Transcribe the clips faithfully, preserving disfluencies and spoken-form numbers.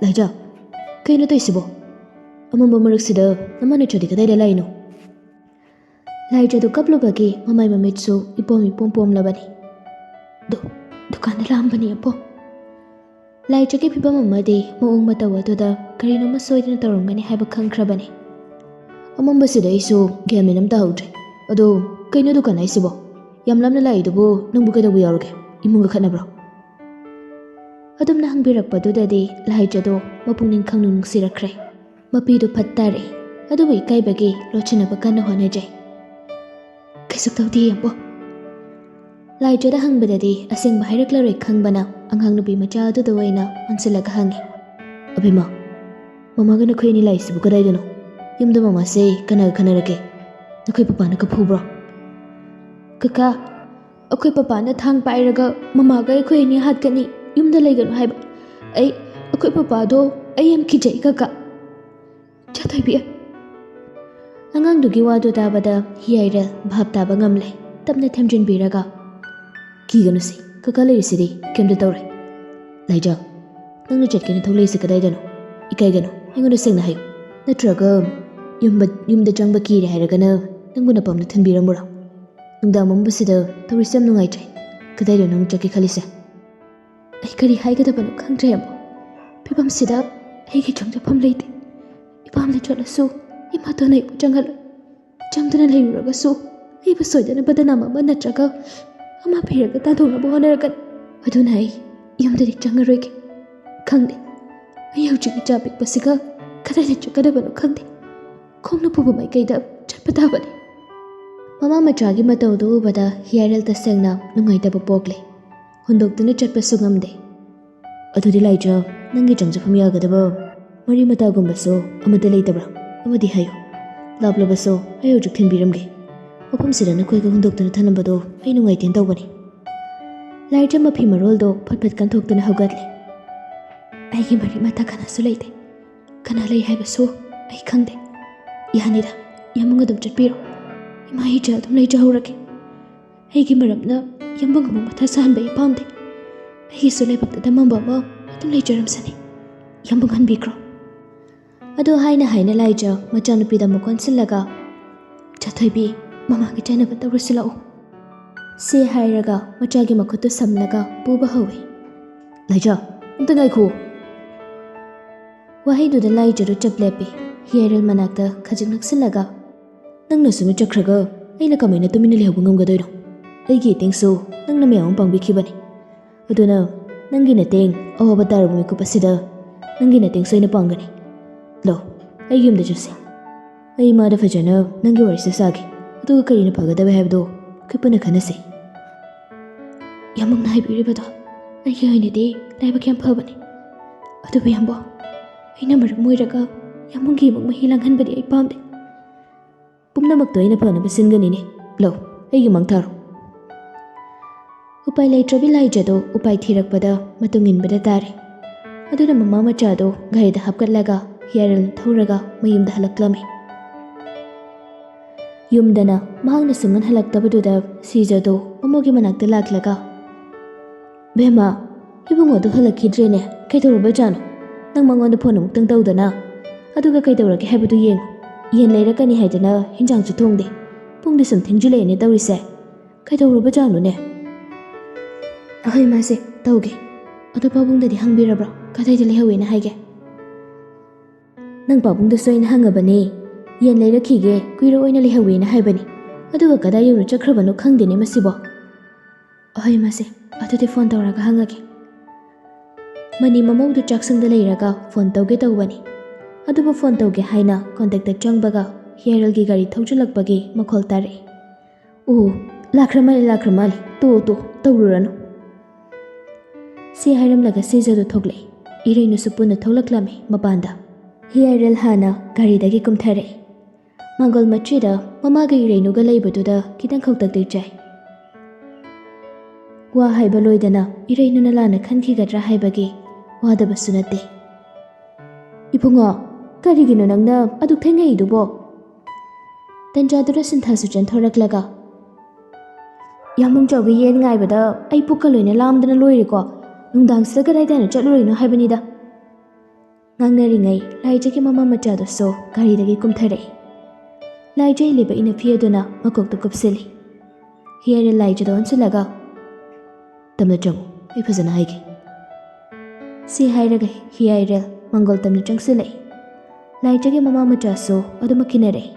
ꯂꯥꯏꯖ, ꯀꯩꯅꯣ ꯇꯧꯔꯤꯁꯤꯕꯣ? ꯑꯃꯝꯕ ꯃꯔꯛꯁꯤꯗ ꯅꯃꯥ ꯅꯠꯇ꯭ꯔꯗꯤ ꯀꯗꯥꯏꯗ ꯂꯥꯛꯏꯅꯣ? ꯂꯥꯏꯖꯗꯨ ꯀꯞꯂꯨꯕꯒꯤ ꯃꯃꯥꯏ ꯃꯃꯤꯠꯁꯨ ꯏꯄꯣꯝ ꯏꯄꯣꯝ ꯄꯣꯝꯂꯕꯅꯤ꯫ "ꯗꯨ-, ꯗꯨꯀꯥꯟꯗ ꯂꯥꯛꯑꯝꯕꯅꯤ, ꯑꯄꯣ꯫" ꯂꯥꯏꯖꯒꯤ ꯐꯤꯕꯝ ꯑꯃꯗꯤ ꯃꯑꯣꯡ ꯃꯇꯧ ꯑꯗꯨꯗ ꯀꯔꯤꯅꯣꯃ ꯁꯣꯏꯗꯅ ꯇꯧꯔꯝꯒꯅꯤ ꯍꯥꯏꯕ ꯈꯪꯈ꯭ꯔꯕꯅꯤ꯫ ꯑꯃꯝꯕꯁꯤꯗ ꯑꯩꯁꯨ ꯒ꯭ꯌꯥꯟ ꯃꯦꯟ ꯑꯃ ꯇꯥꯍꯧꯗ꯭ꯔꯦ꯫ "ꯑꯗꯣ, ꯀꯩꯅꯣ ꯗꯨꯀꯥꯟ ꯍꯥꯏꯁꯤꯕꯣ? ꯌꯥꯝ ꯂꯥꯞꯅ ꯂꯥꯛꯏꯗꯨꯕꯨ ꯅꯪꯕꯨ ꯀꯩꯗꯧꯕ ꯌꯥꯎꯔꯒꯦ? ꯏꯃꯨꯡꯒ ꯈꯠꯅꯕ꯭ꯔꯣ?" ꯑꯗꯨꯝꯅ ꯍꯪꯕꯤꯔꯛꯄꯗꯨꯗꯗꯤ ꯂꯥꯏꯖꯗꯣ ꯃꯄꯨꯛꯅꯤꯡ ꯈꯪꯅꯨꯡ ꯅꯨꯡꯁꯤꯔꯛꯈ꯭ꯔꯦ꯫ ꯃꯄꯤꯗꯨ ꯐꯠ ꯇꯥꯔꯦ, ꯑꯗꯨꯕꯨ ꯏꯀꯥꯏꯕꯒꯤ ꯂꯣꯠꯁꯤꯟꯅꯕ ꯀꯟꯅ ꯍꯣꯠꯅꯖꯩ꯫ "ꯀꯩꯁꯨ ꯇꯧꯗꯦ, ꯑꯄꯣ꯫" ꯂꯥꯏꯖꯗ ꯍꯪꯕꯗꯗꯤ ꯑꯁꯦꯡꯕ ꯍꯥꯏꯔꯛꯂꯔꯣꯏ ꯈꯪꯕꯅ ꯑꯉꯥꯡ ꯅꯨꯄꯤ ꯃꯆꯥ ꯑꯗꯨꯗ ꯑꯣꯏꯅ ꯑꯣꯟꯁꯤꯜꯂꯒ ꯍꯪꯉꯤ꯫ "ꯑꯕꯦꯝꯃ, ꯃꯃꯥꯒ ꯅꯈꯣꯏ ꯑꯅꯤ ꯂꯥꯛꯏꯁꯤꯕꯨ ꯀꯗꯥꯏꯗꯅꯣ? ꯌꯨꯝꯗ ꯃꯃꯥꯁꯦ ꯀꯅꯥꯒ ꯈꯟꯅꯔꯒꯦ? ꯅꯈꯣꯏ ꯄꯄꯥꯅ ꯀꯐꯨꯕ꯭ꯔꯣ?" "ꯀꯀꯥ, ꯑꯩꯈꯣꯏ ꯄꯄꯥꯅ ꯊꯥꯡ ꯄꯥꯏꯔꯒ ꯃꯃꯥꯒ ꯑꯩꯈꯣꯏ ꯑꯅꯤ ꯍꯥꯠꯀꯅꯤ, ꯌꯨꯝꯗ ꯂꯩꯒꯅꯨ ꯍꯥꯏꯕ꯫ ꯑꯩ, ꯑꯩꯈꯣꯏ ꯄꯄꯥꯗꯣ ꯑꯩ ꯌꯥꯝ ꯀꯤꯖꯩ, ꯀꯀꯥ꯫" "ꯆꯥꯊꯣꯏꯕꯤ꯫" ꯑꯉꯥꯡꯗꯨꯒꯤ ꯋꯥꯗꯨ ꯇꯥꯕꯗ ꯍꯤꯌꯥꯏꯔꯦꯜ ꯚꯥꯞ ꯇꯥꯕ ꯉꯝꯂꯦ꯫ ꯇꯞꯅ ꯊꯦꯝꯖꯤꯟꯕꯤꯔꯒ, "ꯀꯤꯒꯅꯨꯁꯦ, ꯀꯀꯥ ꯂꯩꯔꯤꯁꯤꯗꯤ ꯀꯩꯝꯇ ꯇꯧꯔꯣꯏ꯫ ꯂꯥꯏꯖ, ꯅꯪꯅ ꯆꯠꯀꯦꯅ ꯊꯣꯛꯂꯛꯏꯁꯦ ꯀꯗꯥꯏꯗꯅꯣ? ꯏꯀꯥꯏꯒꯅꯨ, ꯑꯩꯉꯣꯟꯗ ꯁꯦꯡꯅ ꯍꯥꯏꯌꯨ꯫ ꯅꯠꯇ꯭ꯔꯒ ꯌꯨꯝꯕ-, ꯌꯨꯝꯗ ꯆꯪꯕ ꯀꯤꯔꯦ ꯍꯥꯏꯔꯒꯅ ꯅꯪꯕꯨ ꯅꯄꯥꯝꯗ ꯊꯤꯟꯕꯤꯔꯝꯃꯨꯔꯣ? ꯅꯨꯡꯗꯥꯡ ꯑꯃꯝꯕꯁꯤꯗ ꯇꯧꯔꯤꯁꯦ ꯌꯥꯝ ꯅꯨꯡꯉꯥꯏꯇ꯭ꯔꯦ꯫ ꯀꯗꯥꯏꯗꯅꯣ ꯅꯪ ꯆꯠꯀꯦ ꯈꯜꯂꯤꯁꯦ?" "ꯑꯩ ꯀꯔꯤ ꯍꯥꯏꯒꯗꯕꯅꯣ ꯈꯪꯗ꯭ꯔꯦ, ꯑꯃꯣ꯫ ꯐꯤꯕꯝꯁꯤꯗ ꯑꯩꯒꯤ ꯆꯪꯖꯐꯝ ꯂꯩꯇꯦ꯫ ꯏꯄꯥꯝꯗ ꯆꯠꯂꯁꯨ ꯏꯃꯥꯇꯣꯟ ꯑꯩꯕꯨ ꯆꯪꯍꯜꯂꯣꯏ꯫ ꯆꯪꯗꯨꯅ ꯂꯩꯔꯨꯔꯒꯁꯨ ꯑꯩꯕꯨ ꯁꯣꯏꯗꯅ ꯕꯗꯅꯥꯝ ꯑꯃ ꯅꯠꯇ꯭ꯔꯒ ꯑꯃ ꯄꯤꯔꯒ ꯇꯥꯟꯊꯣꯛꯅꯕ ꯍꯣꯠꯅꯔꯛꯀꯅꯤ꯫ ꯑꯗꯨꯅ ꯑꯩ ꯌꯨꯝꯗꯗꯤ ꯆꯪꯉꯔꯣꯏꯒꯦ꯫ ꯈꯪꯗꯦ, ꯑꯩ ꯍꯧꯖꯤꯛ ꯏꯆꯥ ꯄꯤꯛꯄꯁꯤꯒ ꯀꯗꯥꯏꯗ ꯆꯠꯀꯗꯕꯅꯣ ꯈꯪꯗꯦ꯫ ꯈꯣꯡꯅ ꯄꯨꯕ ꯃꯥꯏꯀꯩꯗ ꯆꯠꯄ ꯇꯥꯕꯅꯤ꯫" ꯃꯃꯥ ꯃꯆꯥꯒꯤ ꯃꯇꯧꯗꯨ ꯎꯕꯗ ꯍꯤꯌꯥꯏꯔꯦꯜ ꯇꯁꯦꯡꯅ ꯅꯨꯡꯉꯥꯏꯇꯕ ꯄꯣꯛꯂꯦ꯫ ꯍꯨꯟꯗꯣꯛꯇꯨꯅ ꯆꯠꯄꯁꯨ ꯉꯝꯗꯦ꯫ "ꯑꯗꯨꯗꯤ ꯂꯥꯏꯖ, ꯅꯪꯒꯤ ꯆꯪꯖꯐꯝ ꯌꯥꯒꯗꯕ ꯃꯔꯤ ꯃꯇꯥꯒꯨꯝꯕꯁꯨ ꯑꯃꯠꯇ ꯂꯩꯇꯕ꯭ꯔꯥ? ꯑꯃꯗꯤ ꯍꯥꯏꯌꯨ꯫ ꯂꯥꯞꯂꯕꯁꯨ ꯑꯩ ꯍꯧꯖꯤꯛ ꯊꯤꯟꯕꯤꯔꯝꯒꯦ꯫ ꯃꯐꯝꯁꯤꯗ ꯅꯈꯣꯏꯒ ꯍꯨꯟꯗꯣꯛꯇꯨꯅ ꯊꯝꯂꯝꯕꯗꯣ ꯑꯩ ꯅꯨꯡꯉꯥꯏꯇꯦꯅ ꯇꯧꯕꯅꯤ꯫" ꯂꯥꯏꯖ ꯃꯐꯤ ꯃꯔꯣꯜꯗꯣ ꯐꯠ ꯐꯠ ꯀꯟꯊꯣꯛꯇꯨꯅ ꯍꯧꯒꯠꯂꯦ꯫ "ꯑꯩꯒꯤ ꯃꯔꯤ ꯃꯇꯥ ꯀꯅꯥꯁꯨ ꯂꯩꯇꯦ꯫ ꯀꯅꯥ ꯂꯩ ꯍꯥꯏꯕꯁꯨ ꯑꯩ ꯈꯪꯗꯦ꯫ ꯌꯥꯅꯤꯗ, ꯌꯥꯝꯕꯨꯡ ꯑꯗꯨꯝ ꯆꯠꯄꯤꯔꯣ꯫ ꯏꯃꯥ ꯏꯆꯥ ꯑꯗꯨꯝ ꯂꯩꯖꯍꯧꯔꯒꯦ꯫ ꯑꯩꯒꯤ ꯃꯔꯝꯅ ꯌꯥꯝꯕꯨꯡ ꯑꯃꯨꯛ ꯃꯊꯥ ꯁꯥꯍꯟꯕ ꯑꯩ ꯄꯥꯝꯗꯦ꯫ ꯑꯩꯒꯤꯁꯨ ꯂꯥꯏꯕꯛꯇ ꯇꯝꯃꯝꯕ ꯑꯃ ꯑꯗꯨꯝ ꯂꯩꯖꯔꯝꯁꯅꯤ꯫" "ꯌꯥꯝꯕꯨꯡ, ꯍꯟꯕꯤꯈ꯭ꯔꯣ꯫" ꯑꯗꯨ ꯍꯥꯏꯅ ꯍꯥꯏꯅ ꯂꯥꯏꯖ ꯃꯆꯥꯅꯨꯄꯤꯗ ꯑꯃꯨꯛ ꯑꯣꯟꯁꯤꯜꯂꯒ, "ꯆꯥꯊꯣꯏꯕꯤ, ꯃꯃꯥꯒꯤ ꯆꯥꯅꯕ ꯇꯧꯔꯨꯁꯤ ꯂꯥꯛꯎ," ꯁꯤ ꯍꯥꯏꯔꯒ ꯃꯆꯥꯒꯤ ꯃꯈꯨꯠꯇꯨ ꯁꯝꯂꯒ ꯄꯨꯕ ꯍꯧꯏ꯫ "ꯂꯥꯏꯖ, ꯑꯝꯇ ꯉꯥꯏꯈꯣ!" ꯋꯥꯍꯩꯗꯨꯗ ꯂꯥꯏꯖꯗꯨ ꯆꯞ ꯂꯦꯞꯄꯤ꯫ ꯍꯤꯌꯥꯏꯔꯦꯜ ꯃꯅꯥꯛꯇ ꯈꯖꯤꯛ ꯅꯛꯁꯤꯜꯂꯒ, "ꯅꯪꯅ ꯁꯨꯝ ꯆꯠꯈ꯭ꯔꯒ ꯑꯩꯅ ꯀꯃꯥꯏꯅ ꯇꯨꯃꯤꯟꯅ ꯂꯩꯍꯧꯕ ꯉꯝꯒꯗꯣꯏꯅꯣ? ꯑꯩꯒꯤ ꯏꯇꯦꯡꯁꯨ ꯅꯪꯅ ꯃꯌꯥꯝ ꯑꯃ ꯄꯥꯡꯕꯤꯈꯤꯕꯅꯤ꯫ ꯑꯗꯨꯅ ꯅꯪꯒꯤ ꯅꯇꯦꯡ ꯑꯋꯥꯕ ꯇꯥꯔꯕ ꯃꯤꯀꯨꯞ ꯑꯁꯤꯗ ꯅꯪꯒꯤ ꯅꯇꯦꯡꯁꯨ ꯑꯩꯅ ꯄꯥꯡꯒꯅꯤ꯫ ꯂꯧ, ꯑꯩꯒꯤ ꯌꯨꯝꯗ ꯆꯠꯁꯤ꯫ ꯑꯩ ꯏꯃꯥꯗ ꯐꯖꯅ ꯅꯪꯒꯤ ꯋꯥꯔꯤꯁꯦ ꯁꯥꯒꯦ꯫ ꯑꯗꯨꯒ ꯀꯔꯤꯅ ꯐꯒꯗꯕ ꯍꯥꯏꯕꯗꯨ ꯑꯩꯈꯣꯏ ꯄꯨꯟꯅ ꯈꯟꯅꯁꯤ꯫" "ꯌꯥꯝꯕꯨꯡꯅ ꯍꯥꯏꯕꯤꯔꯤꯕꯗꯣ ꯑꯩꯒꯤ ꯑꯣꯏꯅꯗꯤ ꯂꯥꯏꯕꯛ ꯌꯥꯝ ꯐꯕꯅꯤ꯫ ꯑꯗꯨꯕꯨ ꯌꯥꯝꯕꯨꯡ, ꯑꯩꯅ ꯃꯔꯝ ꯑꯣꯏꯔꯒ ꯌꯥꯝꯕꯨꯡꯒꯤ ꯏꯃꯨꯡ ꯃꯍꯤ ꯂꯥꯡꯍꯟꯕꯗꯤ ꯑꯩ ꯄꯥꯝꯗꯦ꯫ ꯄꯨꯝꯅꯃꯛꯇꯣ ꯑꯩꯅ ꯐꯅꯕ ꯁꯤꯟꯒꯅꯤꯅꯦ꯫ ꯂꯧ, ꯑꯩꯒꯤ ꯃꯪ ꯊꯥꯔꯣ꯫" ꯎꯄꯥꯏ ꯂꯩꯇ꯭ꯔꯕꯤ ꯂꯥꯏꯖꯗꯣ ꯎꯄꯥꯏ ꯊꯤꯔꯛꯄꯗ ꯃꯇꯨꯡ ꯏꯟꯕꯗ ꯇꯥꯔꯦ꯫ ꯑꯗꯨꯅ ꯃꯃꯥ ꯃꯆꯥꯗꯣ ꯒꯥꯔꯤꯗ ꯍꯥꯞꯀꯠꯂꯒ ꯍꯤꯌꯥꯔꯦꯜꯅ ꯊꯧꯔꯒ ꯃꯌꯨꯝꯗ ꯍꯜꯂꯛꯂꯝꯃꯤ꯫ ꯌꯨꯝꯗꯅ ꯃꯍꯥꯛꯅ ꯁꯨꯡꯍꯟ ꯍꯜꯂꯛꯇꯕꯗꯨꯗ ꯁꯤꯖꯗꯣ ꯃꯃꯧꯒꯤ ꯃꯅꯥꯛꯇ ꯂꯥꯛꯂꯒ, "ꯕꯦꯝꯃ, ꯏꯕꯨꯡꯉꯣꯗꯨ ꯍꯜꯂꯛꯈꯤꯗ꯭ꯔꯦꯅꯦ, ꯀꯩꯗꯧꯔꯕꯖꯥꯠꯅꯣ? ꯅꯪ ꯃꯉꯣꯟꯗ ꯐꯣꯟ ꯑꯃꯨꯛꯇꯪ ꯇꯧꯗꯅ, ꯑꯗꯨꯒ ꯀꯩꯗꯧꯔꯒꯦ ꯍꯥꯏꯕꯗꯨ ꯌꯦꯡꯉꯨ꯫ ꯌꯦꯟ ꯂꯩꯔꯛꯀꯅꯤ ꯍꯥꯏꯗꯅ ꯍꯤꯟꯖꯥꯡꯁꯨ ꯊꯣꯡꯗꯦ꯫ ꯄꯨꯡꯗꯤ ꯁꯨꯝ ꯊꯦꯡꯖꯤꯜꯂꯛꯑꯦꯅꯦ ꯇꯧꯔꯤꯁꯦ꯫ ꯀꯩꯗꯧꯔꯕꯖꯥꯠꯅꯣꯅꯦ?" "ꯑꯍꯣꯏ, ꯃꯥꯁꯦ ꯇꯧꯒꯦ꯫ ꯑꯗꯣ ꯄꯥꯕꯨꯡꯗꯗꯤ ꯍꯪꯕꯤꯔꯕ꯭ꯔꯣ? ꯀꯗꯥꯏꯗ ꯂꯩꯍꯧꯋꯦꯅ ꯍꯥꯏꯒꯦ?" "ꯅꯪ ꯄꯥꯕꯨꯡꯗꯁꯨ ꯑꯩꯅ ꯍꯪꯉꯕꯅꯦ꯫ ꯌꯦꯟ ꯂꯩꯔꯛꯈꯤꯒꯦ, ꯀꯨꯏꯔꯣꯏꯅ ꯂꯩꯍꯧꯋꯦꯅ ꯍꯥꯏꯕꯅꯤ꯫ ꯑꯗꯨꯒ ꯀꯗꯥꯏ ꯌꯧꯅ ꯆꯠꯈ꯭ꯔꯕꯅꯣ ꯈꯪꯗꯦꯅꯦ ꯃꯁꯤꯕꯣ꯫" "ꯑꯍꯣꯏ, ꯃꯥꯁꯦ ꯑꯗꯨꯗꯤ ꯐꯣꯟ ꯇꯧꯔꯒ ꯍꯪꯉꯒꯦ꯫" ꯃꯅꯤ ꯃꯃꯧꯗꯨ ꯆꯥꯛꯁꯪꯗ ꯂꯩꯔꯒ ꯐꯣꯟ ꯇꯧꯒꯦ ꯇꯧꯕꯅꯤ꯫ ꯑꯗꯨꯕꯨ ꯐꯣꯟ ꯇꯧꯒꯦ ꯍꯥꯏꯅ ꯀꯣꯟꯇꯦꯛꯇ ꯆꯪꯕꯒ ꯍꯤꯌꯥꯔꯦꯜꯒꯤ ꯒꯥꯔꯤ ꯊꯧꯖꯤꯜꯂꯛꯄꯒꯤ ꯃꯈꯣꯜ ꯇꯥꯔꯛꯏ꯫ "ꯑꯣ, ꯂꯥꯛꯈ꯭ꯔ ꯃꯥꯜꯂꯦ, ꯂꯥꯛꯈ꯭ꯔ ꯃꯥꯜꯂꯦ꯫ ꯇꯣ, ꯇꯣ, ꯇꯧꯔꯨꯔꯅꯨ꯫" ꯁꯤ ꯍꯥꯏꯔꯝꯂꯒ ꯁꯤꯖꯗꯨ ꯊꯣꯛꯂꯛꯏ꯫ ꯏꯔꯩꯅꯨꯁꯨ ꯄꯨꯟꯅ ꯊꯣꯛꯂꯛꯂꯝꯃꯤ ꯃꯄꯥꯟꯗ꯫ ꯍꯤꯌꯥꯔꯦꯜ ꯍꯥꯟꯅ ꯒꯥꯔꯤꯗꯒꯤ ꯀꯨꯝꯊꯔꯛꯏ꯫ ꯃꯥꯡꯒꯣꯜ ꯃꯆꯤꯗ ꯃꯃꯥꯒ ꯏꯔꯩꯅꯨꯒ ꯂꯩꯕꯗꯨꯗ ꯈꯤꯇꯪ ꯈꯛꯇꯛꯇꯤ ꯆꯥꯏ꯫ ꯋꯥ ꯍꯥꯏꯕ ꯂꯣꯏꯗꯅ ꯏꯔꯩꯅꯨꯅ ꯂꯥꯟꯅ ꯈꯟꯈꯤꯒꯗ꯭ꯔꯥ ꯍꯥꯏꯕꯒꯤ ꯋꯥꯗꯕꯁꯨ ꯅꯠꯇꯦ꯫ "ꯏꯕꯨꯡꯉꯣ, ꯀꯔꯤꯒꯤꯅꯣ ꯅꯪꯅ ꯑꯗꯨꯛ ꯊꯦꯡꯉꯛꯏꯗꯨꯕꯣ? ꯇꯟꯖꯥꯗꯨꯗ ꯁꯤꯟꯊꯥꯁꯨ ꯆꯦꯟꯊꯣꯔꯛꯂꯒ, "ꯌꯥꯝꯕꯨꯡ ꯆꯥꯎꯒꯤ ꯌꯦꯟ ꯉꯥꯏꯕꯗ ꯑꯩ ꯄꯨꯛꯀ ꯂꯣꯏꯅ ꯂꯥꯝꯗꯅ ꯂꯣꯏꯔꯦꯀꯣ꯫ ꯅꯨꯡꯗꯥꯡꯁꯤꯗ ꯀꯗꯥꯏꯗꯅꯣ ꯆꯠꯂꯨꯔꯤꯅꯣ ꯍꯥꯏꯕꯅꯤꯗ꯫" ꯉꯥꯡꯅꯔꯤꯉꯩ ꯂꯥꯏꯖꯒꯤ ꯃꯃꯥ ꯃꯆꯥꯗꯨꯁꯨ ꯒꯥꯔꯤꯗꯒꯤ ꯀꯨꯝꯊꯔꯛꯏ꯫ ꯂꯥꯏꯖ ꯏꯜꯂꯤꯕ ꯏꯅꯐꯤ ꯑꯗꯨꯅ ꯃꯀꯣꯛꯇ ꯀꯨꯞꯁꯤꯜꯂꯤ꯫ ꯍꯤꯌꯥꯏꯔꯦꯜ ꯂꯥꯏꯖꯗ ꯑꯣꯟꯁꯤꯜꯂꯒ, "ꯇꯝꯅ ꯆꯪꯉꯨ, ꯑꯩ ꯐꯖꯅ ꯍꯥꯏꯒꯦ," ꯁꯤ ꯍꯥꯏꯔꯒ ꯍꯤꯌꯥꯏꯔꯦꯜ ꯃꯪꯒꯣꯜ ꯇꯝꯅ ꯆꯪꯁꯤꯜꯂꯛꯏ꯫ ꯂꯥꯏꯖꯒꯤ ꯃꯃꯥ ꯃꯆꯥꯁꯨ ꯑꯗꯨꯃꯛ ꯈꯤꯅꯔꯛꯏ꯫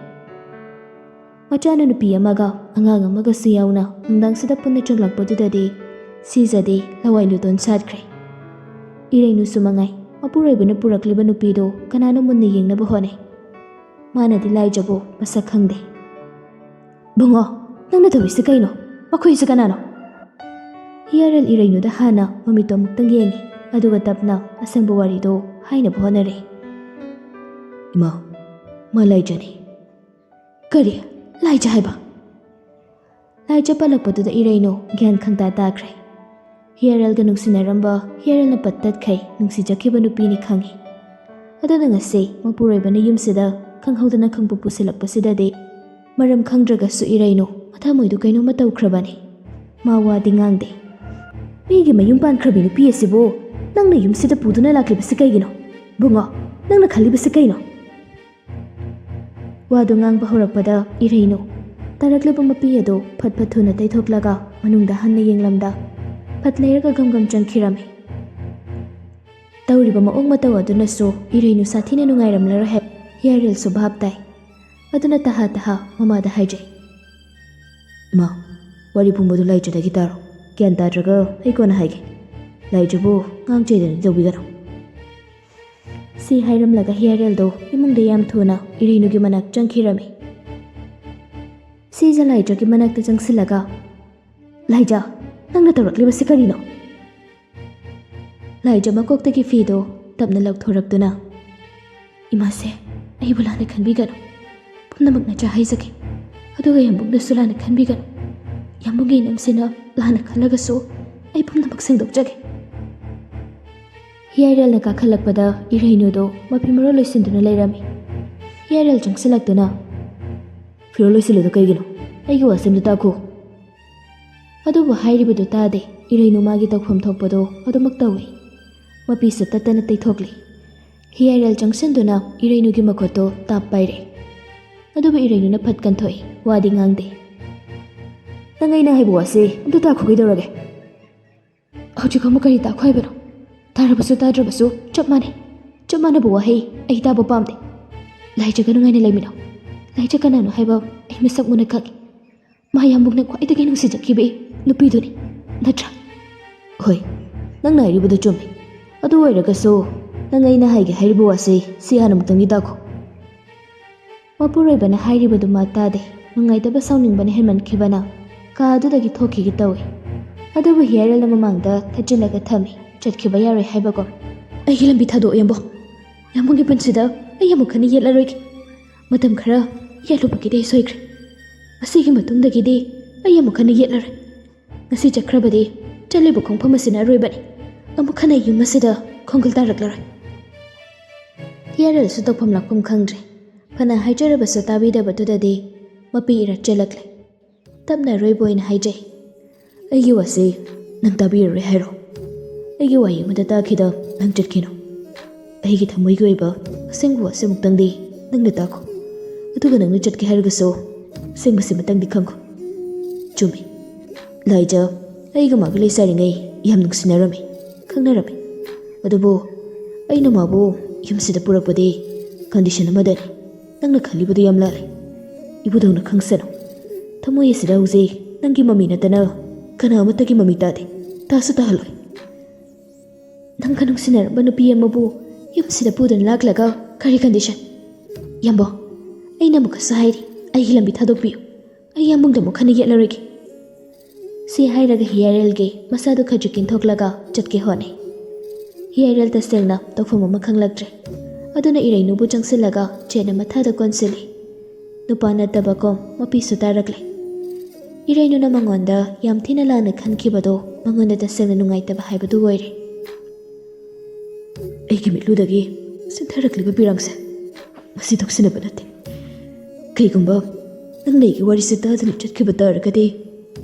ꯃꯆꯥꯅ ꯅꯨꯄꯤ ꯑꯃꯒ ꯑꯉꯥꯡ ꯑꯃꯒꯁꯨ ꯌꯥꯎꯅ ꯅꯨꯡꯗꯥꯡꯁꯤꯗ ꯄꯨꯟꯅ ꯆꯪꯂꯛꯄꯗꯨꯗꯗꯤ ꯁꯤꯖꯗꯤ ꯂꯋꯥꯏ ꯂꯨꯇꯣꯟ ꯁꯥꯠꯈ꯭ꯔꯦ꯫ ꯏꯔꯩꯅꯨꯁꯨ ꯃꯉꯥꯏ, ꯃꯄꯨꯔꯣꯏꯕꯅ ꯄꯨꯔꯛꯂꯤꯕ ꯅꯨꯄꯤꯗꯨ ꯀꯅꯥꯅꯣ ꯃꯨꯟꯅ ꯌꯦꯡꯅꯕ ꯍꯣꯠꯅꯩ꯫ ꯃꯥꯅꯗꯤ ꯂꯥꯏꯖꯕꯨ ꯃꯁꯛ ꯈꯪꯗꯦ꯫ "ꯕꯨꯡꯉꯣ, ꯅꯪꯅ ꯇꯧꯔꯤꯁꯤ ꯀꯩꯅꯣ? ꯃꯈꯣꯏꯁꯤ ꯀꯅꯥꯅꯣ?" ꯍꯤꯌꯥꯔꯦꯜ ꯏꯔꯩꯅꯨꯗ ꯍꯥꯟꯅ ꯃꯃꯤꯠꯇꯣ ꯑꯃꯨꯛꯇꯪ ꯌꯦꯡꯉꯤ, ꯑꯗꯨꯒ ꯇꯞꯅ ꯑꯁꯦꯡꯕ ꯋꯥꯔꯤꯗꯣ ꯍꯥꯏꯅꯕ ꯍꯣꯠꯅꯔꯦ꯫ "ꯏꯃꯥ, ꯃꯥ ꯂꯥꯏꯖꯅꯤ꯫" "ꯀꯔꯤ? ꯂꯥꯏꯖ ꯍꯥꯏꯕ?" ꯂꯥꯏꯖ ꯄꯜꯂꯛꯄꯗꯨꯗ ꯏꯔꯩꯅꯨ ꯒ꯭ꯌꯥꯟ ꯈꯪꯇꯥ ꯇꯥꯈ꯭ꯔꯦ꯫ ꯍꯤꯌꯥꯔꯦꯜꯒ ꯅꯨꯡꯁꯤꯅꯔꯝꯕ, ꯍꯤꯌꯥꯔꯦꯜꯅ ꯄꯠ ꯇꯠꯈꯩ ꯅꯨꯡꯁꯤ ꯆꯠꯈꯤꯕ ꯅꯨꯄꯤꯅꯤ ꯈꯪꯉꯤ꯫ ꯑꯗꯨꯅ ꯉꯁꯤ ꯃꯄꯨꯔꯣꯏꯕꯅ ꯌꯨꯝꯁꯤꯗ ꯈꯪꯍꯧꯗꯅ ꯈꯪꯄꯨ ꯄꯨꯁꯤꯜꯂꯛꯄꯁꯤꯗꯗꯤ ꯃꯔꯝ ꯈꯪꯗ꯭ꯔꯒꯁꯨ ꯏꯔꯩꯅꯨ ꯃꯊꯃꯣꯏꯗꯨ ꯀꯩꯅꯣꯝꯃ ꯇꯧꯈ꯭ꯔꯕꯅꯤ꯫ ꯃꯥ ꯋꯥꯗꯤ ꯉꯥꯡꯗꯦ꯫ "ꯃꯤꯒꯤ ꯃꯌꯨꯝ ꯄꯥꯟꯈ꯭ꯔꯕꯤ ꯅꯨꯄꯤ ꯑꯁꯤꯕꯨ ꯅꯪꯅ ꯌꯨꯝꯁꯤꯗ ꯄꯨꯗꯨꯅ ꯂꯥꯛꯂꯤꯕꯁꯤ ꯀꯩꯒꯤꯅꯣ? ꯕꯨꯡꯉꯣ, ꯅꯪꯅ ꯈꯜꯂꯤꯕꯁꯤ ꯀꯩꯅꯣ?" ꯋꯥꯗꯨ ꯉꯥꯡꯕ ꯍꯧꯔꯛꯄꯗ ꯏꯔꯩꯅꯨ ꯇꯥꯔꯛꯂꯤꯕ ꯃꯄꯤ ꯑꯗꯨ ꯐꯠ ꯐꯠ ꯊꯨꯅ ꯇꯩꯊꯣꯛꯂꯒ ꯃꯅꯨꯡꯗ ꯍꯟꯅ ꯌꯦꯡꯂꯝꯗ ꯐꯠ ꯂꯩꯔꯒ ꯒꯝ ꯒꯝ ꯆꯪꯈꯤꯔꯝꯃꯤ꯫ ꯇꯧꯔꯤꯕ ꯃꯑꯣꯡ ꯃꯇꯧ ꯑꯗꯨꯅꯁꯨ ꯏꯔꯩꯅꯨ ꯁꯥꯊꯤꯅ ꯅꯨꯡꯉꯥꯏꯔꯝꯂꯔꯣꯏ ꯍꯥꯏꯕ ꯍꯤꯌꯥꯔꯦꯜꯁꯨ ꯚꯥꯞ ꯇꯥꯏ꯫ ꯑꯗꯨꯅ ꯇꯍꯥ ꯇꯍꯥ ꯃꯃꯥꯗ ꯍꯥꯏꯖꯩ, "ꯏꯃꯥ, ꯋꯥꯔꯤ ꯄꯨꯝꯕꯗꯨ ꯂꯥꯏꯖꯗꯒꯤ ꯇꯥꯔꯣ꯫ ꯒ꯭ꯌꯥꯟ ꯇꯥꯗ꯭ꯔꯒ ꯑꯩ ꯀꯣꯟꯅ ꯍꯥꯏꯒꯦ꯫ ꯂꯥꯏꯖꯕꯨ ꯉꯥꯡ ꯆꯩꯗꯅ ꯇꯧꯕꯤꯒꯅꯨ꯫" ꯁꯤ ꯍꯥꯏꯔꯝꯂꯒ ꯍꯤꯌꯥꯔꯦꯜꯗꯣ ꯏꯃꯨꯡꯗ ꯌꯥꯝ ꯊꯨꯅ ꯏꯔꯩꯅꯨꯒꯤ ꯃꯅꯥꯛ ꯆꯪꯈꯤꯔꯝꯃꯤ꯫ ꯁꯤꯖ ꯂꯥꯏꯖꯒꯤ ꯃꯅꯥꯛꯇ ꯆꯪꯁꯤꯜꯂꯒ, "ꯂꯥꯏꯖ, ꯅꯪꯅ ꯇꯧꯔꯛꯂꯤꯕꯁꯤ ꯀꯔꯤꯅꯣ?" ꯂꯥꯏꯖ ꯃꯀꯣꯛꯇꯒꯤ ꯐꯤꯗꯣ ꯇꯞꯅ ꯂꯧꯊꯣꯔꯛꯇꯨꯅ, "ꯏꯃꯥꯁꯦ, ꯑꯩꯕꯨ ꯂꯥꯟꯅ ꯈꯟꯕꯤꯒꯅꯨ꯫ ꯄꯨꯝꯅꯃꯛ ꯅꯆꯥ ꯍꯥꯏꯖꯒꯦ꯫ ꯑꯗꯨꯒ ꯌꯥꯝꯕꯨꯡꯅꯁꯨ ꯂꯥꯟꯅ ꯈꯟꯕꯤꯒꯅꯨ꯫ ꯌꯥꯝꯕꯨꯡꯒꯤ ꯏꯅꯝꯁꯤꯅ ꯂꯥꯟꯅ ꯈꯜꯂꯒꯁꯨ ꯑꯩ ꯄꯨꯝꯅꯃꯛ ꯁꯦꯡꯗꯣꯛꯆꯒꯦ꯫" ꯍꯤꯌꯥꯏꯔꯦꯜꯅ ꯀꯥꯈꯠꯂꯛꯄꯗ ꯏꯔꯩꯅꯨꯗꯣ ꯃꯐꯤ ꯃꯔꯣꯜ ꯂꯣꯏꯁꯤꯟꯗꯨꯅ ꯂꯩꯔꯝꯃꯤ꯫ ꯍꯤꯌꯥꯏꯔꯦꯜ ꯆꯪꯁꯤꯜꯂꯛꯇꯨꯅ, "ꯐꯤꯔꯣꯜ ꯂꯣꯏꯁꯤꯜꯂꯤꯗꯨ ꯀꯩꯒꯤꯅꯣ? ꯑꯩꯒꯤ ꯋꯥꯁꯦꯝꯗꯨ ꯇꯥꯈꯣ꯫" ꯑꯗꯨꯕꯨ ꯍꯥꯏꯔꯤꯕꯗꯨ ꯇꯥꯗꯦ꯫ ꯏꯔꯩꯅꯨ ꯃꯥꯒꯤ ꯇꯧꯐꯝ ꯊꯣꯛꯄꯗꯣ ꯑꯗꯨꯃꯛ ꯇꯧꯏ꯫ ꯃꯄꯤꯁꯨ ꯇꯠꯇꯅ ꯇꯩꯊꯣꯛꯂꯤ꯫ ꯍꯤꯌꯥꯏꯔꯦꯜ ꯆꯪꯁꯤꯟꯗꯨꯅ ꯏꯔꯩꯅꯨꯒꯤ ꯃꯈꯨꯠꯇꯣ ꯇꯥꯞ ꯄꯥꯏꯔꯦ꯫ ꯑꯗꯨꯕꯨ ꯏꯔꯩꯅꯨꯅ ꯐꯠ ꯀꯟꯊꯣꯛꯏ, ꯋꯥꯗꯤ ꯉꯥꯡꯗꯦ꯫ "ꯅꯪ ꯑꯩꯅ ꯍꯥꯏꯕ ꯋꯥꯁꯦ ꯑꯝꯇ ꯇꯥꯈꯣ, ꯀꯩꯗꯧꯔꯒꯦ? ꯍꯧꯖꯤꯛ ꯑꯃꯨꯛ ꯀꯔꯤ ꯇꯥꯈꯣ ꯍꯥꯏꯕꯅꯣ? ꯇꯥꯔꯕꯁꯨ ꯇꯥꯗ꯭ꯔꯕꯁꯨ ꯆꯞ ꯃꯥꯟꯅꯩ꯫ ꯆꯞ ꯃꯥꯟꯅꯕ ꯋꯥꯍꯩ ꯑꯩ ꯇꯥꯕ ꯄꯥꯝꯗꯦ꯫ ꯂꯥꯏꯖꯒ ꯅꯨꯡꯉꯥꯏꯅ ꯂꯩꯃꯤꯟꯅꯧ꯫ ꯂꯥꯏꯖ ꯀꯅꯥꯅꯣ ꯍꯥꯏꯕ ꯑꯩ ꯃꯁꯛ ꯃꯨꯟꯅ ꯈꯪꯏ꯫ ꯃꯥ ꯌꯥꯝꯕꯨꯡꯅ ꯈ꯭ꯋꯥꯏꯗꯒꯤ ꯅꯨꯡꯁꯤꯖꯈꯤꯕ ꯅꯨꯄꯤꯗꯨꯅꯤ, ꯅꯠꯇ꯭ꯔꯥ?" "ꯍꯣꯏ, ꯅꯪꯅ ꯍꯥꯏꯔꯤꯕꯗꯨ ꯆꯨꯝꯃꯤ꯫ ꯑꯗꯨ ꯑꯣꯏꯔꯒꯁꯨ ꯅꯪ ꯑꯩꯅ ꯍꯥꯏꯒꯦ ꯍꯥꯏꯔꯤꯕ ꯋꯥꯁꯤ ꯁꯤ ꯍꯥꯟꯅ ꯑꯃꯨꯛꯇꯪꯗꯤ ꯇꯥꯈꯣ꯫" ꯃꯄꯨꯔꯣꯏꯕꯅ ꯍꯥꯏꯔꯤꯕꯗꯨ ꯃꯥ ꯇꯥꯗꯦ꯫ ꯅꯨꯡꯉꯥꯏꯇꯕ ꯁꯥꯎꯅꯤꯡꯕꯅ ꯍꯦꯟꯃꯟꯈꯤꯕꯅ ꯀꯥ ꯑꯗꯨꯗꯒꯤ ꯊꯣꯛꯈꯤꯒꯦ ꯇꯧꯏ꯫ ꯑꯗꯨꯕꯨ ꯍꯤꯌꯥꯔꯦꯜꯅ ꯃꯃꯥꯡꯗ ꯊꯠꯆꯤꯜꯂꯒ ꯊꯝꯃꯤ, ꯆꯠꯈꯤꯕ ꯌꯥꯔꯣꯏ ꯍꯥꯏꯕꯒꯨꯝ꯫ "ꯑꯩꯒꯤ ꯂꯝꯕꯤ ꯊꯥꯗꯣꯛꯑꯣ, ꯌꯥꯝꯕꯨꯡ꯫ ꯌꯥꯝꯕꯨꯡꯒꯤ ꯄꯨꯟꯁꯤꯗ ꯑꯩ ꯑꯃꯨꯛ ꯍꯟꯅ ꯌꯦꯠꯂꯔꯣꯏꯒꯦ꯫ ꯃꯇꯝ ꯈꯔ ꯌꯦꯠꯂꯨꯕꯒꯤꯗꯤ ꯑꯩ ꯁꯣꯏꯈ꯭ꯔꯦ꯫ ꯃꯁꯤꯒꯤ ꯃꯇꯨꯡꯗꯒꯤꯗꯤ ꯑꯩ ꯑꯃꯨꯛ ꯍꯟꯅ ꯌꯦꯠꯂꯔꯣꯏ꯫ ꯉꯁꯤ ꯆꯠꯈ꯭ꯔꯕꯗꯤ ꯆꯠꯂꯤꯕ ꯈꯣꯡꯐꯝ ꯑꯁꯤꯅ ꯑꯔꯣꯏꯕꯅꯤ꯫ ꯑꯃꯨꯛ ꯍꯟꯅ ꯌꯨꯝ ꯑꯁꯤꯗ ꯈꯣꯡꯒꯨꯜ ꯇꯥꯔꯛꯂꯔꯣꯏ꯫" ꯍꯤꯌꯥꯔꯦꯜꯁꯨ ꯇꯧꯐꯝ ꯂꯥꯛꯐꯝ ꯈꯪꯗ꯭ꯔꯦ꯫ ꯐꯅ ꯍꯥꯏꯖꯔꯕꯁꯨ ꯇꯥꯕꯤꯗꯕꯗꯨꯗꯗꯤ ꯃꯄꯤ ꯏꯔꯥ ꯆꯦꯜꯂꯛꯂꯦ꯫ ꯇꯞꯅ ꯑꯔꯣꯏꯕ ꯑꯣꯏꯅ ꯍꯥꯏꯖꯩ, "ꯑꯩꯒꯤ ꯋꯥꯁꯤ ꯅꯪ ꯇꯥꯕꯤꯔꯔꯣꯏ ꯍꯥꯏꯔꯣ? ꯑꯩꯒꯤ ꯋꯥꯍꯩ ꯑꯃꯗ ꯇꯥꯈꯤꯗ ꯅꯪ ꯆꯠꯈꯤꯅꯨ꯫ ꯑꯩꯒꯤ ꯊꯃꯣꯏꯒꯤ ꯑꯣꯏꯕ ꯑꯁꯦꯡꯕ ꯋꯥꯁꯤ ꯑꯃꯨꯛꯇꯪꯗꯤ ꯅꯪꯅ ꯇꯥꯈꯣ꯫ ꯑꯗꯨꯒ ꯅꯪꯅ ꯆꯠꯀꯦ ꯍꯥꯏꯔꯒꯁꯨ ꯑꯁꯦꯡꯕꯁꯤꯃꯇꯪꯗꯤ ꯈꯪꯈꯣ꯫" ꯆꯨꯝꯃꯤ, ꯂꯥꯏꯖ ꯑꯩꯒ ꯃꯥꯒ ꯂꯩꯁꯥꯔꯤꯉꯩ ꯌꯥꯝ ꯅꯨꯡꯁꯤꯅꯔꯝꯃꯤ, ꯈꯪꯅꯔꯝꯃꯤ꯫ ꯑꯗꯨꯕꯨ ꯑꯩꯅ ꯃꯥꯕꯨ ꯌꯨꯝꯁꯤꯗ ꯄꯨꯔꯛꯄꯗꯤ ꯀꯟꯗꯤꯁꯟ ꯑꯃꯗꯅꯤ꯫ ꯅꯪꯅ ꯈꯜꯂꯤꯕꯗꯨ ꯌꯥꯝ ꯂꯥꯜꯂꯤ꯫ ꯏꯕꯨꯙꯧꯅ ꯈꯪꯁꯅꯨ꯫ ꯊꯃꯣꯏ ꯑꯁꯤꯗ ꯍꯧꯖꯤꯛ ꯅꯪꯒꯤ ꯃꯃꯤ ꯅꯠꯇꯅ ꯀꯅꯥ ꯑꯃꯠꯇꯒꯤ ꯃꯃꯤ ꯇꯥꯗꯦ, ꯇꯥꯁꯨ ꯇꯥꯍꯜꯂꯣꯏ꯫ ꯅꯪꯒ ꯅꯨꯡꯁꯤꯅꯔꯝꯕ ꯅꯨꯄꯤ ꯑꯃꯕꯨ ꯌꯨꯝꯁꯤꯗ ꯄꯨꯗꯨꯅ ꯂꯥꯛꯂꯒ ꯀꯔꯤ ꯀꯟꯗꯤꯁꯟ? ꯌꯥꯝꯕꯣ, ꯑꯩꯅ ꯑꯃꯨꯛꯀꯁꯨ ꯍꯥꯏꯔꯤ, ꯑꯩꯒꯤ ꯂꯝꯕꯤ ꯊꯥꯗꯣꯛꯄꯤꯌꯨ꯫ ꯑꯩ ꯌꯥꯝꯕꯨꯡꯗ ꯑꯃꯨꯛ ꯍꯟꯅ ꯌꯦꯠꯂꯔꯣꯏꯒꯦ꯫ ꯁꯤ ꯍꯥꯏꯔꯒ ꯍꯤꯌꯥꯔꯦꯜꯒꯤ ꯃꯁꯥꯗꯨ ꯈꯖꯤꯛ ꯀꯤꯟꯊꯣꯛꯂꯒ ꯆꯠꯀꯦ ꯍꯣꯠꯅꯩ꯫ ꯍꯤꯌꯥꯔꯦꯜ ꯇꯁꯦꯡꯅ ꯇꯧꯐꯝ ꯑꯃ ꯈꯪꯂꯛꯇ꯭ꯔꯦ꯫ ꯑꯗꯨꯅ ꯏꯔꯩꯅꯨꯕꯨ ꯆꯪꯁꯤꯜꯂꯒ ꯆꯦꯠꯅ ꯃꯊꯥꯗ ꯀꯣꯟꯁꯤꯜꯂꯤ꯫ ꯅꯨꯄꯥ ꯅꯠꯇꯕ ꯀꯣꯝ ꯃꯄꯤꯁꯨ ꯇꯥꯔꯛꯂꯦ꯫ ꯏꯔꯩꯅꯨꯅ ꯃꯉꯣꯟꯗ ꯌꯥꯝ ꯊꯤꯅ ꯂꯥꯟꯅ ꯈꯟꯈꯤꯕꯗꯣ ꯃꯉꯣꯟꯗ ꯇꯁꯦꯡꯅ ꯅꯨꯡꯉꯥꯏꯇꯕ ꯍꯥꯏꯕꯗꯨ ꯑꯣꯏꯔꯦ꯫ ꯑꯩꯒꯤ ꯃꯤꯠꯂꯨꯗꯒꯤ ꯆꯤꯟꯊꯔꯛꯂꯤꯕ ꯄꯤꯔꯥꯡꯁꯦ ꯃꯁꯤ ꯇꯧꯁꯤꯟꯅꯕ ꯅꯠꯇꯦ꯫ ꯀꯩꯒꯨꯝꯕ ꯅꯪꯅ ꯑꯩꯒꯤ ꯋꯥꯔꯤꯁꯦ ꯇꯥꯗꯅ ꯆꯠꯈꯤꯕ ꯇꯥꯔꯒꯗꯤ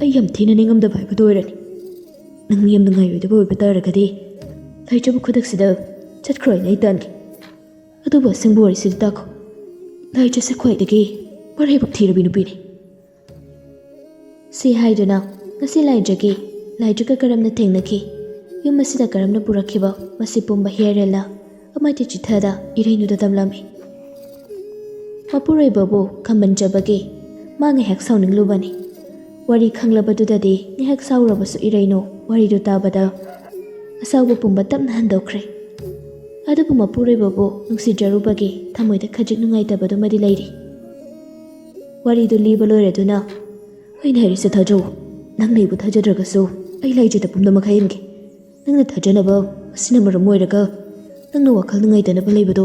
ꯑꯩ ꯌꯥꯝ ꯊꯤꯅ ꯅꯤꯡꯉꯝꯗꯕ ꯍꯥꯏꯕꯗꯨ ꯑꯣꯏꯔꯅꯤ꯫ ꯅꯪ ꯌꯥꯝ ꯅꯨꯡꯉꯥꯏꯔꯣꯏꯗꯕ ꯑꯣꯏꯕ ꯇꯥꯔꯒꯗꯤ ꯂꯥꯏꯖꯕ ꯈꯨꯗꯛꯁꯤꯗ ꯆꯠꯈ꯭ꯔꯣ ꯍꯥꯏꯅ ꯑꯩ ꯇꯥꯟꯒꯦ꯫ ꯑꯗꯨꯕꯨ ꯑꯁꯦꯡꯕ ꯋꯥꯔꯤꯁꯤꯗꯤ ꯇꯥꯈꯣ꯫ ꯂꯥꯏꯖꯁꯦ ꯈ꯭ꯋꯥꯏꯗꯒꯤ ꯃꯔꯥꯏꯕꯛ ꯊꯤꯔꯕꯤ ꯅꯨꯄꯤꯅꯤ꯫ ꯁꯤ ꯍꯥꯏꯗꯨꯅ ꯉꯁꯤ ꯂꯥꯏꯖꯒꯤ ꯂꯥꯏꯖꯒ ꯀꯔꯝꯅ ꯊꯦꯡꯅꯈꯤ, ꯌꯨꯝ ꯑꯁꯤꯗ ꯀꯔꯝꯅ ꯄꯨꯔꯛꯈꯤꯕ, ꯃꯁꯤ ꯄꯨꯝꯕ ꯍꯤꯌꯥꯔꯦꯜꯅ ꯑꯃꯠꯇ ꯆꯤꯊꯗ ꯏꯔꯩꯅꯨꯗ ꯇꯝꯂꯝꯃꯤ꯫ ꯃꯄꯨꯔꯣꯏꯕꯕꯨ ꯈꯝꯕꯟꯖꯕꯒꯤ ꯃꯥ ꯉꯥꯏꯍꯥꯛ ꯁꯥꯎꯅꯤꯡꯂꯨꯕꯅꯤ꯫ ꯋꯥꯔꯤ ꯈꯪꯂꯕꯗꯨꯗꯗꯤ ꯉꯥꯏꯍꯥꯛ ꯁꯥꯎꯔꯕꯁꯨ ꯏꯔꯩꯅꯨ ꯋꯥꯔꯤꯗꯨ ꯇꯥꯕꯗ ꯑꯁꯥꯎꯕ ꯄꯨꯝꯕ ꯇꯞꯅ ꯍꯟꯗꯣꯛꯈ꯭ꯔꯦ꯫ ꯑꯗꯨꯕꯨ ꯃꯄꯨꯔꯣꯏꯕꯕꯨ ꯅꯨꯡꯁꯤꯖꯔꯨꯕꯒꯤ ꯊꯃꯣꯏꯗ ꯈꯖꯤꯛ ꯅꯨꯡꯉꯥꯏꯇꯕꯗꯨꯃꯗꯤ ꯂꯩꯔꯤ꯫ ꯋꯥꯔꯤꯗꯨ ꯂꯤꯕ ꯂꯣꯏꯔꯗꯨꯅ, "ꯑꯩꯅ ꯍꯥꯏꯔꯤꯁꯦ ꯊꯥꯖꯧ꯫ ꯅꯪꯅ ꯑꯩꯕꯨ ꯊꯥꯖꯗ꯭ꯔꯒꯁꯨ ꯑꯩ ꯂꯥꯏꯖꯗ ꯄꯨꯝꯅꯃꯛ ꯍꯥꯏꯍꯟꯒꯦ꯫ ꯅꯪꯅ ꯊꯥꯖꯅꯕ ꯑꯁꯤꯅ ꯃꯔꯝ ꯑꯣꯏꯔꯒ ꯅꯪꯅ ꯋꯥꯈꯜ ꯅꯨꯡꯉꯥꯏꯇꯅꯕ ꯂꯩꯕꯗꯣ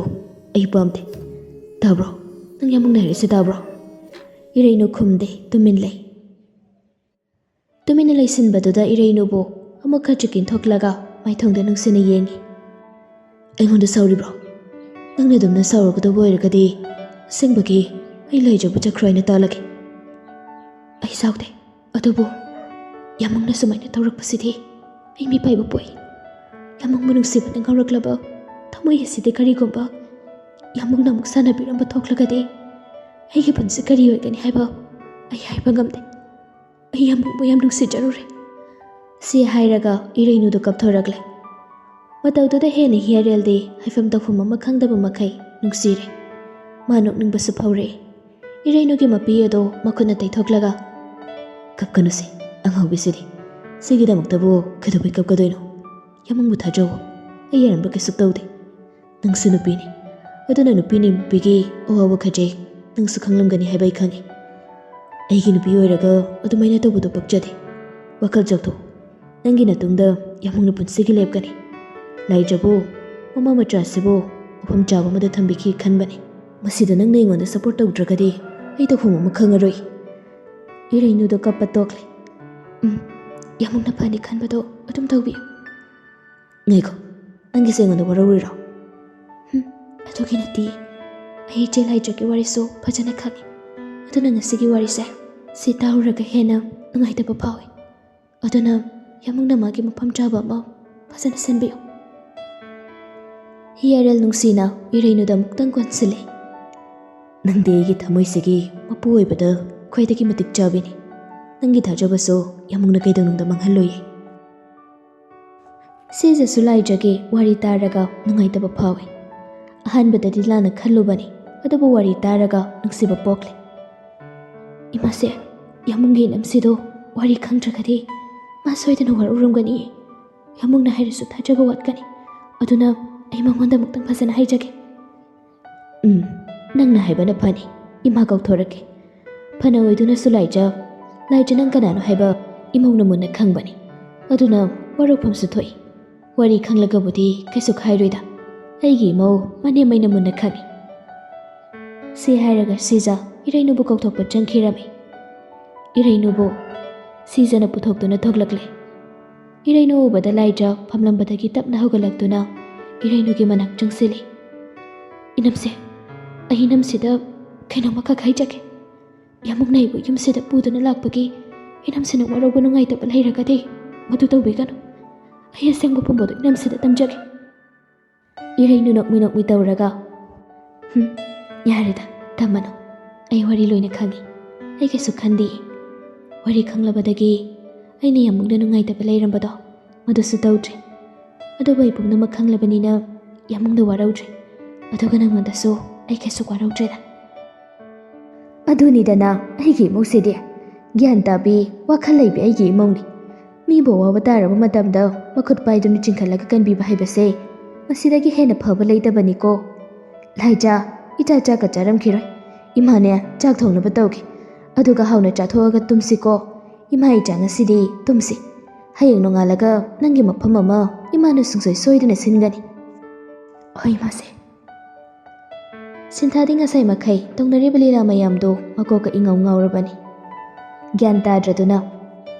ꯑꯩ ꯄꯥꯝꯗꯦ꯫ ꯇꯥꯕ꯭ꯔꯣ? ꯅꯪ ꯌꯥꯝꯕꯨꯡꯅ ꯍꯥꯏꯔꯤꯁꯦ ꯇꯥꯕ꯭ꯔꯣ?" ꯏꯔꯩꯅꯨ ꯈꯨꯝꯗꯦ, ꯇꯨꯃꯤꯟ ꯂꯩ꯫ ꯇꯨꯃꯤꯟꯅ ꯂꯩꯁꯤꯟꯕꯗꯨꯗ ꯏꯔꯩꯅꯨꯕꯨ ꯑꯃꯨꯛ ꯈꯖꯤꯛ ꯏꯟꯊꯣꯛꯂꯒ ꯃꯥꯏꯊꯣꯡꯗ ꯅꯨꯡꯁꯤꯅ ꯌꯦꯡꯉꯤ꯫ "ꯑꯩꯉꯣꯟꯗ ꯁꯥꯎꯔꯤꯕ꯭ꯔꯣ? ꯅꯪꯅ ꯑꯗꯨꯝꯅ ꯁꯥꯎꯔꯒꯗꯕ ꯑꯣꯏꯔꯒꯗꯤ ꯑꯁꯦꯡꯕꯒꯤ ꯑꯩ ꯂꯥꯏꯖꯕꯨ ꯆꯠꯈ꯭ꯔꯣ ꯍꯥꯏꯅ ꯇꯥꯜꯂꯒꯦ꯫" "ꯑꯩ ꯁꯥꯎꯗꯦ, ꯑꯗꯨꯕꯨ ꯌꯥꯝꯕꯨꯡꯅ ꯁꯨꯃꯥꯏꯅ ꯇꯧꯔꯛꯄꯁꯤꯗꯤ ꯑꯩ ꯃꯤꯄꯥꯏꯕ ꯄꯣꯛꯏ꯫ ꯌꯥꯝꯕꯨꯡꯕꯨ ꯅꯨꯡꯁꯤꯕꯅ ꯉꯥꯎꯔꯛꯂꯕ ꯊꯃꯣꯏ ꯑꯁꯤꯗꯤ ꯀꯔꯤꯒꯨꯝꯕ ꯌꯥꯝꯕꯨꯡꯅ ꯑꯃꯨꯛ ꯁꯥꯟꯅꯕꯤꯔꯝꯕ ꯊꯣꯛꯂꯒꯗꯤ ꯑꯩꯒꯤ ꯄꯨꯟꯁꯤ ꯀꯔꯤ ꯑꯣꯏꯒꯅꯤ ꯍꯥꯏꯕ ꯑꯩ ꯍꯥꯏꯕ ꯉꯝꯗꯦ꯫ ꯑꯩ ꯌꯥꯝꯕꯨꯡꯕꯨ ꯌꯥꯝ ꯅꯨꯡꯁꯤꯖꯔꯨꯔꯦ꯫" ꯁꯤ ꯍꯥꯏꯔꯒ ꯏꯔꯩꯅꯨꯗꯨ ꯀꯞꯊꯣꯔꯛꯂꯦ꯫ ꯃꯇꯧꯗꯨꯗ ꯍꯦꯟꯅ ꯍꯤꯌꯥꯔꯦꯜꯗꯤ ꯍꯥꯏꯐꯝ ꯇꯧꯐꯝ ꯑꯃ ꯈꯪꯗꯕ ꯃꯈꯩ ꯅꯨꯡꯁꯤꯔꯦ꯫ ꯃꯥ ꯅꯣꯛꯅꯤꯡꯕꯁꯨ ꯐꯥꯎꯔꯛꯏ꯫ ꯏꯔꯩꯅꯨꯒꯤ ꯃꯄꯤ ꯑꯗꯣ ꯃꯈꯨꯠꯅ ꯇꯩꯊꯣꯛꯂꯒ, "ꯀꯞꯀꯅꯨꯁꯦ, ꯑꯉꯥꯎꯕꯤꯁꯤꯗꯤ꯫ ꯁꯤꯒꯤꯗꯃꯛꯇꯕꯨ ꯀꯩꯗꯧꯕꯩ ꯀꯞꯀꯗꯣꯏꯅꯣ? ꯌꯥꯝꯕꯨꯡꯕꯨ ꯊꯥꯖꯧ, ꯑꯩ ꯌꯥꯔꯝꯕ ꯀꯩꯁꯨ ꯇꯧꯗꯦ꯫ ꯅꯪꯁꯨ ꯅꯨꯄꯤꯅꯤ, ꯑꯗꯨꯅ ꯅꯨꯄꯤꯅ ꯅꯨꯄꯤꯒꯤ ꯑꯋꯥꯕ ꯈꯖꯤꯛ ꯅꯪꯁꯨ ꯈꯪꯂꯝꯒꯅꯤ ꯍꯥꯏꯕ ꯑꯩ ꯈꯪꯉꯤ꯫ ꯑꯩꯒꯤ ꯅꯨꯄꯤ ꯑꯣꯏꯔꯒ ꯑꯗꯨꯃꯥꯏꯅ ꯇꯧꯕꯗꯣ ꯄꯛꯆꯗꯦ꯫ ꯋꯥꯈꯜ ꯆꯥꯎꯊꯣꯛ꯫ ꯅꯪꯒꯤ ꯅꯇꯨꯡꯗ ꯌꯥꯝꯕꯨꯡꯅ ꯄꯨꯟꯁꯤꯒꯤ ꯂꯦꯞꯀꯅꯤ꯫ ꯂꯥꯏꯖꯕꯨ ꯃꯃꯥ ꯃꯆꯥꯁꯤꯕꯨ ꯃꯐꯝ ꯆꯥꯕ ꯑꯃꯗ ꯊꯝꯕꯤꯈꯤ ꯈꯟꯕꯅꯤ꯫ ꯃꯁꯤꯗ ꯅꯪꯅ ꯑꯩꯉꯣꯟꯗ ꯁꯞꯄꯣꯔꯠ ꯇꯧꯗ꯭ꯔꯒꯗꯤ ꯑꯩ ꯇꯧꯐꯝ ꯑꯃ ꯈꯪꯉꯔꯣꯏ꯫" ꯏꯔꯩꯅꯨꯗꯣ ꯀꯞꯄ ꯇꯣꯛꯂꯦ꯫ "ꯎꯝ, ꯌꯥꯝꯕꯨꯡꯅ ꯐꯅꯤ ꯈꯟꯕꯗꯣ ꯑꯗꯨꯝ ꯇꯧꯕꯤꯌꯨ꯫" "ꯉꯥꯏꯈꯣ, ꯅꯪꯒꯤꯁꯦ ꯑꯩꯉꯣꯟꯗ ꯋꯥꯔꯧꯔꯤꯔꯣ?" "ꯎꯝ, ꯑꯗꯨꯒꯤ ꯅꯠꯇꯦ꯫ ꯑꯩ ꯏꯆꯦ ꯂꯥꯏꯖꯒꯤ ꯋꯥꯔꯤꯁꯨ ꯐꯖꯅ ꯈꯪꯉꯤ꯫ ꯑꯗꯨꯅ ꯉꯁꯤꯒꯤ ꯋꯥꯔꯤꯁꯦ ꯁꯤ ꯇꯥꯔꯨꯔꯒ ꯍꯦꯟꯅ ꯅꯨꯡꯉꯥꯏꯇꯕ ꯐꯥꯎꯏ꯫ ꯑꯗꯨꯅ ꯌꯥꯝꯕꯨꯡꯅ ꯃꯥꯒꯤ ꯃꯐꯝ ꯆꯥꯕ ꯑꯃ ꯐꯖꯅ ꯁꯤꯟꯕꯤꯌꯨ꯫" ꯍꯤꯌꯥꯔꯦꯜ ꯅꯨꯡꯁꯤꯅ ꯏꯔꯩꯅꯨꯗ ꯑꯃꯨꯛꯇꯪ ꯀꯣꯟꯁꯤꯜꯂꯦ꯫ "ꯅꯪꯗꯤ ꯑꯩꯒꯤ ꯊꯃꯣꯏꯁꯤꯒꯤ ꯃꯄꯨ ꯑꯣꯏꯕꯗ ꯈ꯭ꯋꯥꯏꯗꯒꯤ ꯃꯇꯤꯛ ꯆꯥꯕꯤꯅꯤ꯫ ꯅꯪꯒꯤ ꯊꯥꯖꯕꯁꯨ ꯌꯥꯝꯃꯨꯡꯅ ꯀꯩꯗꯧꯅꯨꯡꯗ ꯃꯥꯡꯍꯜꯂꯣꯏꯌꯦ"꯫ ꯁꯤꯖꯁꯨ ꯂꯥꯏꯖꯒꯤ ꯋꯥꯔꯤ ꯇꯥꯔꯒ ꯅꯨꯡꯉꯥꯏꯇꯕ ꯐꯥꯎꯏ꯫ ꯑꯍꯥꯟꯕꯗꯗꯤ ꯂꯥꯟꯅ ꯈꯜꯂꯨꯕꯅꯤ, ꯑꯗꯨꯕꯨ ꯋꯥꯔꯤ ꯇꯥꯔꯒ ꯅꯨꯡꯁꯤꯕ ꯄꯣꯛꯂꯦ꯫ "ꯏꯃꯥꯁꯦ, ꯌꯥꯃꯨꯡꯒꯤ ꯏꯅꯝꯁꯤꯗꯣ ꯋꯥꯔꯤ ꯈꯪꯗ꯭ꯔꯒꯗꯤ ꯃꯥ ꯁꯣꯏꯗꯅ ꯋꯥꯔꯧꯔꯝꯒꯅꯤ꯫ ꯌꯥꯃꯨꯡꯅ ꯍꯥꯏꯔꯁꯨ ꯊꯥꯖꯕ ꯋꯥꯠꯀꯅꯤ꯫ ꯑꯗꯨꯅ ꯑꯩ ꯃꯉꯣꯟꯗ ꯑꯃꯨꯛꯇꯪ ꯐꯖꯅ ꯍꯥꯏꯖꯒꯦ"꯫ "ꯎꯝ, ꯅꯪꯅ ꯍꯥꯏꯕꯅ ꯐꯅꯤ꯫ ꯏꯃꯥ ꯀꯧꯊꯣꯔꯛꯀꯦ꯫ ꯐꯅ ꯑꯣꯏꯗꯨꯅꯁꯨ ꯂꯥꯏꯖ, ꯂꯥꯏꯖ ꯅꯪ ꯀꯅꯥꯅꯣ ꯍꯥꯏꯕ ꯏꯃꯧꯅ ꯃꯨꯟꯅ ꯈꯪꯕꯅꯤ꯫ ꯑꯗꯨꯅ ꯋꯥꯔꯧꯐꯝꯁꯨ ꯊꯣꯛꯏ꯫ ꯋꯥꯔꯤ ꯈꯪꯂꯒꯕꯨꯗꯤ ꯀꯩꯁꯨ ꯈꯥꯏꯔꯣꯏꯗ꯫ ꯑꯩꯒꯤ ꯏꯃꯧ ꯃꯅꯦꯝꯃꯩꯅ ꯃꯨꯟꯅ ꯈꯪꯏ"꯫ ꯁꯤ ꯍꯥꯏꯔꯒ ꯁꯤꯖ ꯏꯔꯩꯅꯨꯕꯨ ꯀꯧꯊꯣꯛꯄ ꯆꯪꯈꯤꯔꯝꯃꯤ꯫ ꯏꯔꯩꯅꯨꯕꯨ ꯁꯤꯖꯅ ꯄꯨꯊꯣꯛꯇꯨꯅ ꯊꯣꯛꯂꯛꯂꯦ꯫ ꯏꯔꯩꯅꯨ ꯎꯕꯗ ꯂꯥꯏꯖ ꯐꯝꯂꯝꯕꯗꯒꯤ ꯇꯞꯅ ꯍꯧꯒꯠꯂꯛꯇꯨꯅ ꯏꯔꯩꯅꯨꯒꯤ ꯃꯅꯥꯛ ꯆꯪꯁꯤꯜꯂꯤ꯫ "ꯏꯅꯝꯁꯦ, ꯑꯩ ꯏꯅꯝꯁꯤꯗ ꯀꯩꯅꯣꯝꯃꯈꯛ ꯍꯥꯏꯖꯒꯦ꯫ ꯌꯥꯃꯨꯡꯅ ꯑꯩꯕꯨ ꯌꯨꯝꯁꯤꯗ ꯄꯨꯗꯨꯅ ꯂꯥꯛꯄꯒꯤ ꯏꯅꯝꯁꯤꯅ ꯋꯥꯔꯧꯕ ꯅꯨꯡꯉꯥꯏꯇꯕ ꯂꯩꯔꯒꯗꯤ ꯃꯗꯨ ꯇꯧꯕꯤꯒꯅꯨ꯫ ꯑꯩ ꯑꯁꯦꯡꯕ ꯄꯨꯝꯕꯗꯨ ꯏꯅꯝꯁꯤꯗ ꯇꯝꯖꯒꯦ"꯫ ꯏꯔꯩꯅꯨ ꯅꯣꯛꯃꯤ ꯅꯣꯛꯃꯤ ꯇꯧꯔꯒ, "ꯍꯨꯝ, ꯌꯥꯔꯦꯗ, ꯇꯝꯃꯅꯨ꯫ ꯑꯩ ꯋꯥꯔꯤ ꯂꯣꯏꯅ ꯈꯪꯏ꯫ ꯑꯩ ꯀꯩꯁꯨ ꯈꯟꯗꯦ꯫ ꯋꯥꯔꯤ ꯈꯪꯂꯕꯗꯒꯤ ꯑꯩꯅ ꯌꯥꯃꯨꯡꯗ ꯅꯨꯡꯉꯥꯏꯇꯕ ꯂꯩꯔꯝꯕꯗꯣ, ꯃꯗꯨꯁꯨ ꯇꯧꯗ꯭ꯔꯦ꯫ ꯑꯗꯨꯕꯨ ꯑꯩ ꯄꯨꯝꯅꯃꯛ ꯈꯪꯂꯕꯅꯤꯅ ꯌꯥꯃꯨꯡꯗ ꯋꯥꯔꯧꯗ꯭ꯔꯦ꯫ ꯑꯗꯨꯒ ꯅꯉꯣꯟꯗꯁꯨ ꯑꯩ ꯀꯩꯁꯨ ꯋꯥꯔꯧꯗ꯭ꯔꯦꯗ"꯫ ꯑꯗꯨꯅꯤꯗꯅ ꯑꯩꯒꯤ ꯏꯃꯧꯁꯤꯗꯤ꯫ ꯒ꯭ꯌꯥꯟ ꯇꯥꯕꯤ, ꯋꯥꯈꯜ ꯂꯩꯕꯤ ꯑꯩꯒꯤ ꯏꯃꯧꯅꯤ꯫ ꯃꯤꯕꯨ ꯑꯋꯥꯕ ꯇꯥꯔꯕ ꯃꯇꯝꯗ ꯃꯈꯨꯠ ꯄꯥꯏꯗꯨꯅ ꯆꯤꯡꯈꯠꯂꯒ ꯀꯟꯕꯤꯕ ꯍꯥꯏꯕꯁꯦ ꯃꯁꯤꯗꯒꯤ ꯍꯦꯟꯅ ꯐꯕ ꯂꯩꯇꯕꯅꯤꯀꯣ꯫ ꯂꯥꯏꯖ, ꯏꯆꯥ ꯆꯥꯛꯀ ꯆꯥꯔꯝꯈꯤꯔꯣꯏ꯫ ꯏꯃꯥꯅꯦ, ꯆꯥꯛ ꯊꯣꯡꯅꯕ ꯇꯧꯒꯦ꯫ ꯑꯗꯨꯒ ꯍꯥꯎꯅ ꯆꯥꯊꯣꯛꯑꯒ ꯇꯨꯝꯁꯤꯀꯣ꯫ ꯏꯃꯥ ꯏꯆꯥ ꯉꯁꯤꯗꯤ ꯇꯨꯝꯁꯤ꯫ ꯍꯌꯦꯡ ꯅꯣꯡꯉꯥꯜꯂꯒ ꯅꯪꯒꯤ ꯃꯐꯝ ꯑꯃ ꯏꯃꯥꯅ ꯁꯨꯡꯁꯣꯏ ꯁꯣꯏꯗꯅ ꯁꯤꯟꯒꯅꯤ꯫ ꯍꯣꯏ, ꯏꯃꯥꯁꯦ꯫ ꯁꯤꯟꯊꯥꯗꯤ ꯉꯁꯥꯏ ꯃꯈꯩ ꯇꯧꯅꯔꯤꯕ ꯂꯤꯂꯥ ꯃꯌꯥꯝꯗꯨ ꯃꯀꯣꯛꯀ ꯏꯉꯥꯎ ꯉꯥꯎꯔꯕꯅꯤ꯫ ꯒ꯭ꯌꯥꯟ ꯇꯥꯗ꯭ꯔꯗꯨꯅ꯫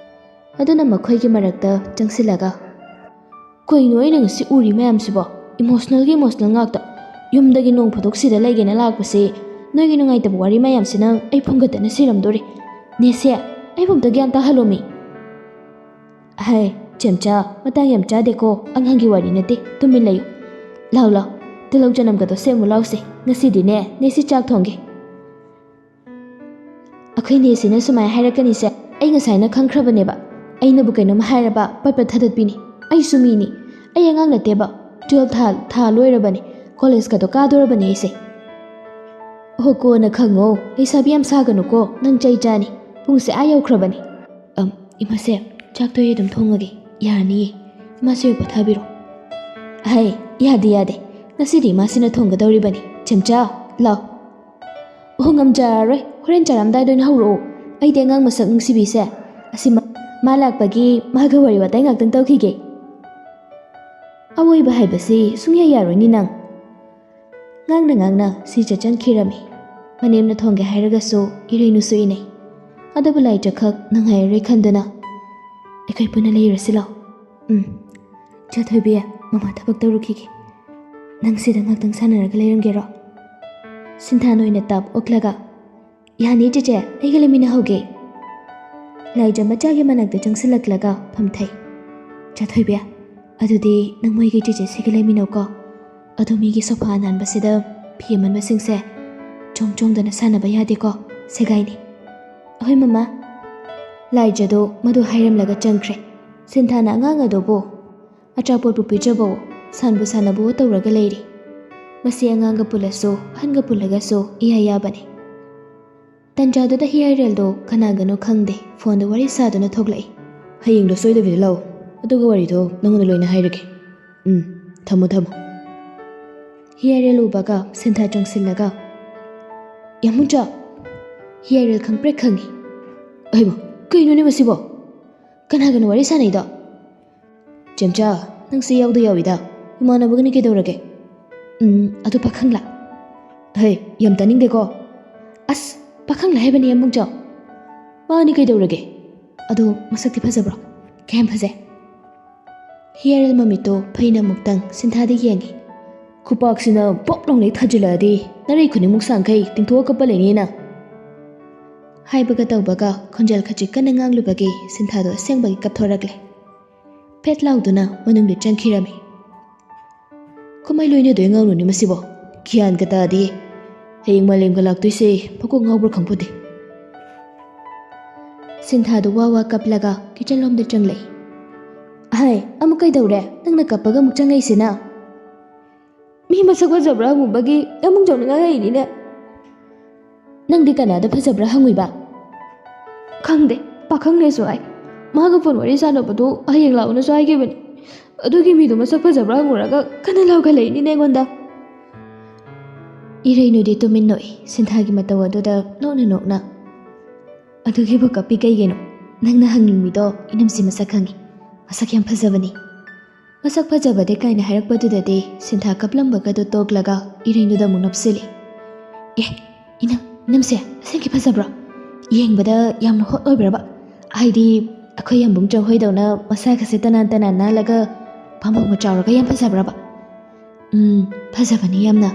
ꯑꯗꯨꯅ ꯃꯈꯣꯏꯒꯤ ꯃꯔꯛꯇ ꯆꯪꯁꯤꯜꯂꯒ, "ꯀꯩꯅꯣ ꯑꯩꯅ ꯉꯁꯤ ꯎꯔꯤ ꯃꯌꯥꯝꯁꯤꯕꯣ? ꯏꯃꯣꯁꯅꯦꯜꯒꯤ ꯏꯃꯣꯁꯅꯦꯜ ꯉꯥꯛꯇ꯫ ꯌꯨꯝꯗꯒꯤ ꯅꯣꯡ ꯐꯥꯗꯣꯛ ꯁꯤꯗ ꯂꯩꯒꯦꯅ ꯂꯥꯛꯄꯁꯤ ꯅꯣꯏꯒꯤ ꯅꯨꯡꯉꯥꯏꯇꯕ ꯋꯥꯔꯤ ꯃꯌꯥꯝꯁꯤꯅ ꯑꯩ ꯐꯨꯝꯒꯠꯇꯅ ꯁꯤꯔꯝꯗꯣꯔꯦ꯫ ꯅꯦꯁꯦ, ꯑꯩꯕꯨ ꯑꯝꯇ ꯒ꯭ꯌꯥꯟ ꯇꯥꯍꯜꯂꯣꯃꯤ"꯫ "ꯍꯥꯏ, ꯆꯦꯝꯆꯥ, ꯃꯇꯥꯡ ꯌꯥꯝ ꯆꯥꯗꯦꯀꯣ, ꯑꯉꯥꯡꯒꯤ ꯋꯥꯔꯤ ꯅꯠꯇꯦ, ꯇꯨꯃꯤꯟ ꯂꯩꯌꯨ"꯫ ꯂꯥꯎ ꯂꯥꯎ, ꯇꯤꯜꯍꯧ ꯆꯅꯝꯒꯗꯣ ꯁꯦꯝꯃꯨ ꯂꯥꯎꯁꯦ, ꯉꯁꯤꯗꯤꯅꯦ ꯅꯦꯁꯤ ꯆꯥꯛ ꯊꯣꯡꯒꯦ꯫ ꯑꯩꯈꯣꯏ ꯅꯦꯁꯤꯅ ꯁꯨꯃꯥꯏꯅ ꯍꯥꯏꯔꯛꯀꯅꯤꯁꯦ ꯑꯩ ꯉꯁꯥꯏꯅ ꯈꯪꯈ꯭ꯔꯕꯅꯦꯕ꯫ ꯑꯩꯅꯕꯨ ꯀꯩꯅꯣꯝ ꯍꯥꯏꯔꯕ ꯄꯠ ꯄꯠ ꯊꯗꯠꯄꯤꯅꯤ꯫ ꯑꯩꯁꯨ ꯃꯤꯅꯤ꯫ ꯑꯩ ꯑꯉꯥꯡ ꯅꯠꯇꯦꯕ꯫ ꯇꯨꯌꯦꯜꯞ ꯊꯥ ꯊꯥ ꯂꯣꯏꯔꯕꯅꯤ꯫ ꯀꯣꯂꯦꯖꯀꯗꯣ ꯀꯥꯗꯣꯔꯕꯅꯦ ꯑꯩꯁꯦ꯫ ꯑꯣꯍꯣ, ꯀꯣꯟꯅ ꯈꯪꯉꯣ꯫ ꯂꯩꯁꯥꯕꯤ ꯌꯥꯝ ꯁꯥꯒꯅꯨꯀꯣ, ꯅꯪ ꯆꯩ ꯆꯥꯅꯤ꯫ ꯄꯨꯡꯁꯦ ꯑꯥ ꯌꯧꯈ꯭ꯔꯕꯅꯤ꯫ ꯑꯝ, ꯏꯃꯥꯁꯦ, ꯆꯥꯛꯇꯣ ꯑꯩ ꯑꯗꯨꯝ ꯊꯣꯡꯉꯒꯦ꯫ ꯌꯥꯔꯅꯤꯌꯦ꯫ ꯏꯃꯥꯁꯦ ꯑꯣꯏꯅ ꯄꯣꯊꯥꯕꯤꯔꯣ꯫ ꯑꯍꯩ, ꯌꯥꯗꯦ, ꯌꯥꯗꯦ꯫ ꯉꯁꯤꯗꯤ ꯏꯃꯥꯁꯤꯅ ꯊꯣꯡꯒꯗꯧꯔꯤꯕꯅꯤ꯫ ꯆꯦꯝꯆꯥ, ꯂꯥꯎ꯫ ꯑꯣ, ꯉꯝꯖꯔꯔꯣꯏ꯫ ꯍꯣꯔꯦꯟ ꯆꯥꯔꯝꯗꯥꯏꯗ ꯑꯣꯏꯅ ꯍꯧꯔꯛꯑꯣ꯫ ꯑꯩꯗꯤ ꯑꯉꯥꯡ ꯃꯁꯛ ꯅꯨꯡꯁꯤꯕꯤꯁꯦ ꯑꯁꯤ ꯃ-, ꯃꯥ ꯂꯥꯛꯄꯒꯤ ꯃꯥꯒ ꯋꯥꯔꯤ ꯋꯥꯇꯥꯏ ꯉꯥꯛꯇꯪ ꯇꯧꯈꯤꯒꯦ꯫ ꯑꯋꯣꯏꯕ ꯍꯥꯏꯕꯁꯤ ꯁꯨꯡꯌꯥ ꯌꯥꯔꯣꯏꯅꯤ ꯅꯪ꯫ ꯉꯥꯡꯅ ꯉꯥꯡꯅ ꯁꯤꯆꯥ ꯆꯪꯈꯤꯔꯝꯃꯤ꯫ ꯃꯅꯦꯝꯅ ꯊꯣꯡꯒꯦ ꯍꯥꯏꯔꯒꯁꯨ ꯏꯔꯩꯅꯨꯁꯨ ꯏꯅꯩ꯫ ꯑꯗꯨꯕꯨ ꯂꯥꯏꯖꯈꯛ ꯅꯨꯡꯉꯥꯏꯔꯔꯣꯏ ꯈꯟꯗꯨꯅ, "ꯑꯩꯈꯣꯏ ꯄꯨꯟꯅ ꯂꯩꯔꯁꯤ ꯂꯥꯎ꯫" "ꯎꯝ꯫ ꯆꯥ ꯊꯣꯏꯕꯤ, ꯃꯃꯥ ꯊꯕꯛ ꯇꯧꯔꯨꯈꯤꯒꯦ꯫ ꯅꯪ ꯁꯤꯗ ꯉꯥꯛꯇꯪ ꯁꯥꯟꯅꯔꯒ ꯂꯩꯔꯝꯒꯦꯔꯣ?" ꯁꯤꯟꯊꯥꯟ ꯑꯣꯏꯅ ꯇꯞ ꯑꯣꯛꯂꯒ, "ꯌꯥꯅꯤ ꯆꯦꯆꯦ, ꯑꯩꯒ ꯂꯩꯃꯤꯟꯅꯍꯧꯒꯦ꯫" ꯂꯥꯏꯖ ꯃꯆꯥꯒꯤ ꯃꯅꯥꯛꯇ ꯆꯪꯁꯤꯜꯂꯛꯂꯒ ꯐꯝꯊꯩ꯫ "ꯆꯥ ꯊꯣꯏꯕꯤ, ꯑꯗꯨꯗꯤ ꯅꯪ ꯃꯣꯏꯒꯤ ꯆꯦꯆꯦꯁꯤꯒ ꯂꯩꯃꯤꯟꯅꯧꯀꯣ꯫ ꯑꯗꯣ ꯃꯤꯒꯤ ꯁꯣꯐꯥ ꯑꯅꯥꯟꯕꯁꯤꯗ ꯐꯤ ꯑꯃꯟꯕꯁꯤꯡꯁꯦ ꯆꯣꯡ ꯆꯣꯡꯗꯅ ꯁꯥꯟꯅꯕ ꯌꯥꯗꯦꯀꯣ, ꯁꯦꯒꯥꯏꯅꯤ꯫" "ꯑꯍꯣꯏ ꯃꯃꯥ꯫" ꯂꯥꯏꯖꯗꯣ ꯃꯗꯨ ꯍꯥꯏꯔꯝꯂꯒ ꯆꯪꯈ꯭ꯔꯦ꯫ ꯁꯤꯟꯊꯥꯅ ꯑꯉꯥꯡ ꯑꯗꯨꯕꯨ ꯑꯆꯥꯄꯣꯠꯄꯨ ꯄꯤꯖꯕꯑꯣ, ꯁꯥꯟꯕꯨ ꯁꯥꯟꯅꯕꯑꯣ ꯇꯧꯔꯒ ꯂꯩꯔꯤ꯫ ꯃꯁꯤ ꯑꯉꯥꯡꯒ ꯄꯨꯜꯂꯁꯨ, ꯑꯍꯟꯒ ꯄꯨꯜꯂꯒꯁꯨ ꯏꯌꯥ ꯌꯥꯕꯅꯤ꯫ ꯇꯟꯖꯥꯗꯨꯗ ꯍꯤꯌꯥꯏꯔꯦꯜꯗꯣ ꯀꯅꯥꯒꯅꯣ ꯈꯪꯗꯦ, ꯐꯣꯟꯗ ꯋꯥꯔꯤ ꯁꯥꯗꯨꯅ ꯊꯣꯛꯂꯛꯏ꯫ "ꯍꯌꯦꯡꯗꯣ ꯁꯣꯏꯗꯕꯤꯗ ꯂꯥꯛꯑꯣ, ꯑꯗꯨꯒ ꯋꯥꯔꯤꯗꯣ ꯅꯉꯣꯟꯗ ꯂꯣꯏꯅ ꯍꯥꯏꯔꯒꯦ꯫ ꯎꯝ, ꯊꯝꯃꯣ, ꯊꯝꯃꯣ꯫" ꯍꯤꯌꯥꯏꯔꯦꯜ ꯎꯕꯒ ꯁꯤꯟꯊꯥ ꯆꯪꯁꯤꯜꯂꯒ, "ꯌꯥꯝꯕꯨꯡꯆꯥ!" ꯍꯤꯌꯥꯏꯔꯦꯜ ꯈꯪꯄ꯭ꯔꯦꯛ ꯈꯪꯉꯤ꯫ "ꯑꯍꯩꯃ, ꯀꯩꯅꯣꯅꯦ ꯃꯁꯤꯕꯣ? ꯀꯅꯥꯒꯅꯣ ꯋꯥꯔꯤ ꯁꯥꯟꯅꯩꯗꯣ?" "ꯆꯦꯝꯆꯥ, ꯅꯪꯁꯦ ꯌꯥꯎꯗ ꯌꯥꯎꯏꯗ꯫ ꯏꯃꯥꯟꯅꯕꯒꯅꯤ ꯀꯩꯗꯧꯔꯒꯦ?" "ꯎꯝ, ꯑꯗꯨ ꯄꯥꯈꯪꯂꯥ?" "ꯍꯩ, ꯌꯥꯝ ꯇꯥꯅꯤꯡꯗꯦꯀꯣ꯫" "ꯑꯁ, ꯄꯥꯈꯪꯂꯥ ꯍꯥꯏꯕꯅꯤ, ꯌꯥꯝꯕꯨꯡꯆꯥ꯫ ꯃꯥꯅꯤ ꯀꯩꯗꯧꯔꯒꯦ? ꯑꯗꯣ ꯃꯁꯛꯇꯤ ꯐꯖꯕ꯭ꯔꯣ? ꯀꯌꯥꯝ ꯐꯖꯩ?" ꯍꯤꯌꯥꯔꯦꯜ ꯃꯃꯤꯠꯇꯣ ꯐꯩꯅ ꯑꯃꯨꯛꯇꯪ ꯁꯤꯟꯊꯥꯗ ꯌꯦꯡꯉꯤ꯫ "ꯈꯨꯄꯥꯛꯁꯤꯅ ꯄꯣꯞ ꯂꯥꯎꯅ ꯍꯦꯛ ꯊꯥꯖꯤꯜꯂꯛꯑꯗꯤ ꯅꯔꯩ ꯈꯨꯅꯤꯡꯃꯨꯛ ꯁꯥꯡꯈꯩ ꯇꯤꯡꯊꯣꯛꯑ ꯀꯞꯄ ꯂꯩꯅꯤꯅ꯫" ꯍꯥꯏꯕꯒ ꯇꯧꯕꯒ ꯈꯣꯟꯖꯦꯜ ꯈꯖꯤꯛ ꯀꯟꯅ ꯉꯥꯡꯂꯨꯕꯒꯤ ꯁꯤꯟꯊꯥꯗꯣ ꯑꯁꯦꯡꯕꯒꯤ ꯀꯞꯊꯣꯔꯛꯂꯦ꯫ ꯐꯦꯠ ꯂꯥꯎꯗꯨꯅ ꯃꯅꯨꯡꯗ ꯆꯪꯈꯤꯔꯝꯃꯤ꯫ ꯀꯃꯥꯏ ꯂꯣꯏꯅꯗꯣꯏ ꯑꯉꯥꯡꯅꯣꯅꯦ ꯃꯁꯤꯕꯣ? ꯒ꯭ꯌꯥꯟꯒ ꯇꯥꯗꯦ꯫ ꯍꯌꯦꯡ ꯃꯥꯂꯦꯝꯒ ꯂꯥꯛꯇꯣꯏꯁꯦ ꯃꯀꯣꯛ ꯉꯥꯎꯕ꯭ꯔꯥ ꯈꯪꯄꯣꯠꯇꯦ꯫ ꯁꯤꯟꯊꯥꯗꯨ ꯋꯥ ꯋꯥ ꯀꯞꯂꯒ ꯀꯤꯆꯟ ꯂꯣꯝꯗ ꯆꯪꯂꯛꯏ꯫ "ꯑꯍꯩ, ꯑꯃꯨꯛ ꯀꯩꯗꯧꯔꯦ? ꯅꯪꯅ ꯀꯞꯄꯒ ꯑꯃꯨꯛ ꯆꯪꯉꯛꯏꯁꯤꯅ?" "ꯃꯤ ꯃꯁꯛ ꯐꯖꯕ꯭ꯔꯥ ꯍꯪꯉꯨꯕꯒꯤ ꯑꯃꯨꯛ ꯆꯥꯎꯅꯤꯡꯉꯥꯏ ꯂꯩꯔꯤꯅꯦ꯫ ꯅꯪꯗꯤ ꯀꯅꯥꯗ ꯐꯖꯕ꯭ꯔꯥ ꯍꯪꯉꯨꯏꯕ?" "ꯈꯪꯗꯦ, ꯄꯥꯈꯪꯅꯦꯁꯨ ꯍꯥꯏ꯫ ꯃꯥꯒ ꯐꯣꯟ ꯋꯥꯔꯤ ꯁꯥꯟꯅꯕꯗꯣ ꯍꯌꯦꯡ ꯂꯥꯛꯑꯣꯅꯁꯨ ꯍꯥꯏꯈꯤꯕꯅꯤ꯫ ꯑꯗꯨꯒꯤ ꯃꯤꯗꯣ ꯃꯁꯛ ꯐꯖꯕ꯭ꯔꯥ ꯍꯪꯉꯨꯔꯒ ꯀꯟꯅ ꯂꯥꯎꯒꯠꯂꯛꯏꯅꯤꯅꯦ ꯑꯩꯉꯣꯟꯗ꯫" ꯏꯔꯩꯅꯨꯗꯤ ꯇꯨꯃꯤꯟ ꯅꯣꯛꯏ, ꯁꯤꯟꯊꯥꯒꯤ ꯃꯇꯧ ꯑꯗꯨꯗ ꯅꯣꯛꯅ ꯅꯣꯛꯅ꯫ "ꯑꯗꯨꯒꯤꯕꯨ ꯀꯞꯄꯤ ꯀꯩꯒꯤꯅꯣ? ꯅꯪꯅ ꯍꯪꯅꯤꯡꯕꯤꯗꯣ ꯏꯅꯝꯁꯤ ꯃꯁꯛ ꯈꯪꯉꯤ꯫ ꯃꯁꯛ ꯌꯥꯝ ꯐꯖꯕꯅꯤ꯫" ꯃꯁꯛ ꯐꯖꯕꯗꯤ ꯀꯥꯏꯅ ꯍꯥꯏꯔꯛꯄꯗꯨꯗꯗꯤ ꯁꯤꯟꯊꯥ ꯀꯞꯂꯝꯕꯒꯗꯨ ꯇꯣꯛꯂꯒ ꯏꯔꯩꯅꯨꯗ ꯑꯃꯨꯛ ꯅꯞꯁꯤꯜꯂꯤ꯫ "ꯑꯦ, ꯏꯅꯝ, ꯏꯅꯝꯁꯦ ꯑꯁꯦꯡꯀꯤ ꯐꯖꯕ꯭ꯔꯣ? ꯌꯦꯡꯕꯗ ꯌꯥꯝꯅ ꯍꯣꯠ ꯑꯣꯏꯕ꯭ꯔꯕ? ꯍꯥꯏꯗꯤ ꯑꯩꯈꯣꯏ ꯌꯥꯝꯕꯨꯡ ꯆꯧꯍꯣꯏꯗꯧꯅ ꯃꯁꯥꯒꯁꯦ ꯇꯅꯥꯟ ꯇꯅꯥꯟ ꯅꯥꯜꯂꯒ ꯄꯥꯝꯕꯣꯝꯒ ꯆꯥꯎꯔꯒ ꯌꯥꯝ ꯐꯖꯕ꯭ꯔꯕ?" "ꯎꯝ, ꯐꯖꯕꯅꯤ ꯌꯥꯝꯅ꯫"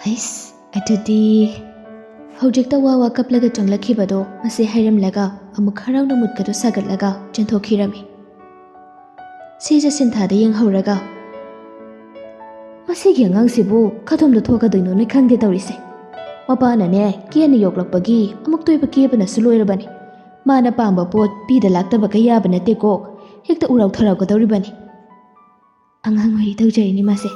"ꯍꯩꯁ, ꯑꯗꯨꯗꯤ꯫" ꯍꯧꯖꯤꯛꯇ ꯋꯥ ꯋꯥ ꯀꯞꯂꯒ ꯆꯪꯂꯛꯈꯤꯕꯗꯣ ꯃꯁꯤ ꯍꯥꯏꯔꯝꯂꯒ ꯑꯃꯨꯛ ꯍꯔꯥꯎꯅ ꯃꯨꯠꯀꯗꯣ ꯁꯥꯒꯠꯂꯒ ꯆꯦꯟꯊꯣꯛꯈꯤꯔꯝꯃꯤ꯫ ꯁꯤꯖ ꯁꯤꯟꯊꯥꯗ ꯌꯦꯡꯍꯧꯔꯒ, "ꯃꯁꯤꯒꯤ ꯑꯉꯥꯡꯁꯤꯕꯨ ꯀꯗꯣꯝꯗ ꯊꯣꯛꯀꯗꯣꯏꯅꯣꯅꯦ ꯈꯪꯗꯦ ꯇꯧꯔꯤꯁꯦ꯫ ꯃꯄꯥꯅꯅꯦ ꯀꯦꯅ ꯌꯣꯛꯂꯛꯄꯒꯤ ꯑꯃꯨꯛꯇꯣꯏꯕ ꯀꯦꯕꯅꯁꯨ ꯂꯣꯏꯔꯕꯅꯤ꯫ ꯃꯥꯅ ꯄꯥꯝꯕ ꯄꯣꯠ ꯄꯤꯗ ꯂꯥꯛꯇꯕꯒ ꯌꯥꯕ ꯅꯠꯇꯦꯀꯣ꯫ ꯍꯦꯛꯇ ꯎꯔꯥꯎ ꯊꯔꯥꯎꯒꯗꯧꯔꯤꯕꯅꯤ꯫" ꯑꯉꯥꯡ ꯑꯣꯏꯔꯤ ꯇꯧꯖꯔꯤꯅꯤ ꯃꯥꯁꯦ꯫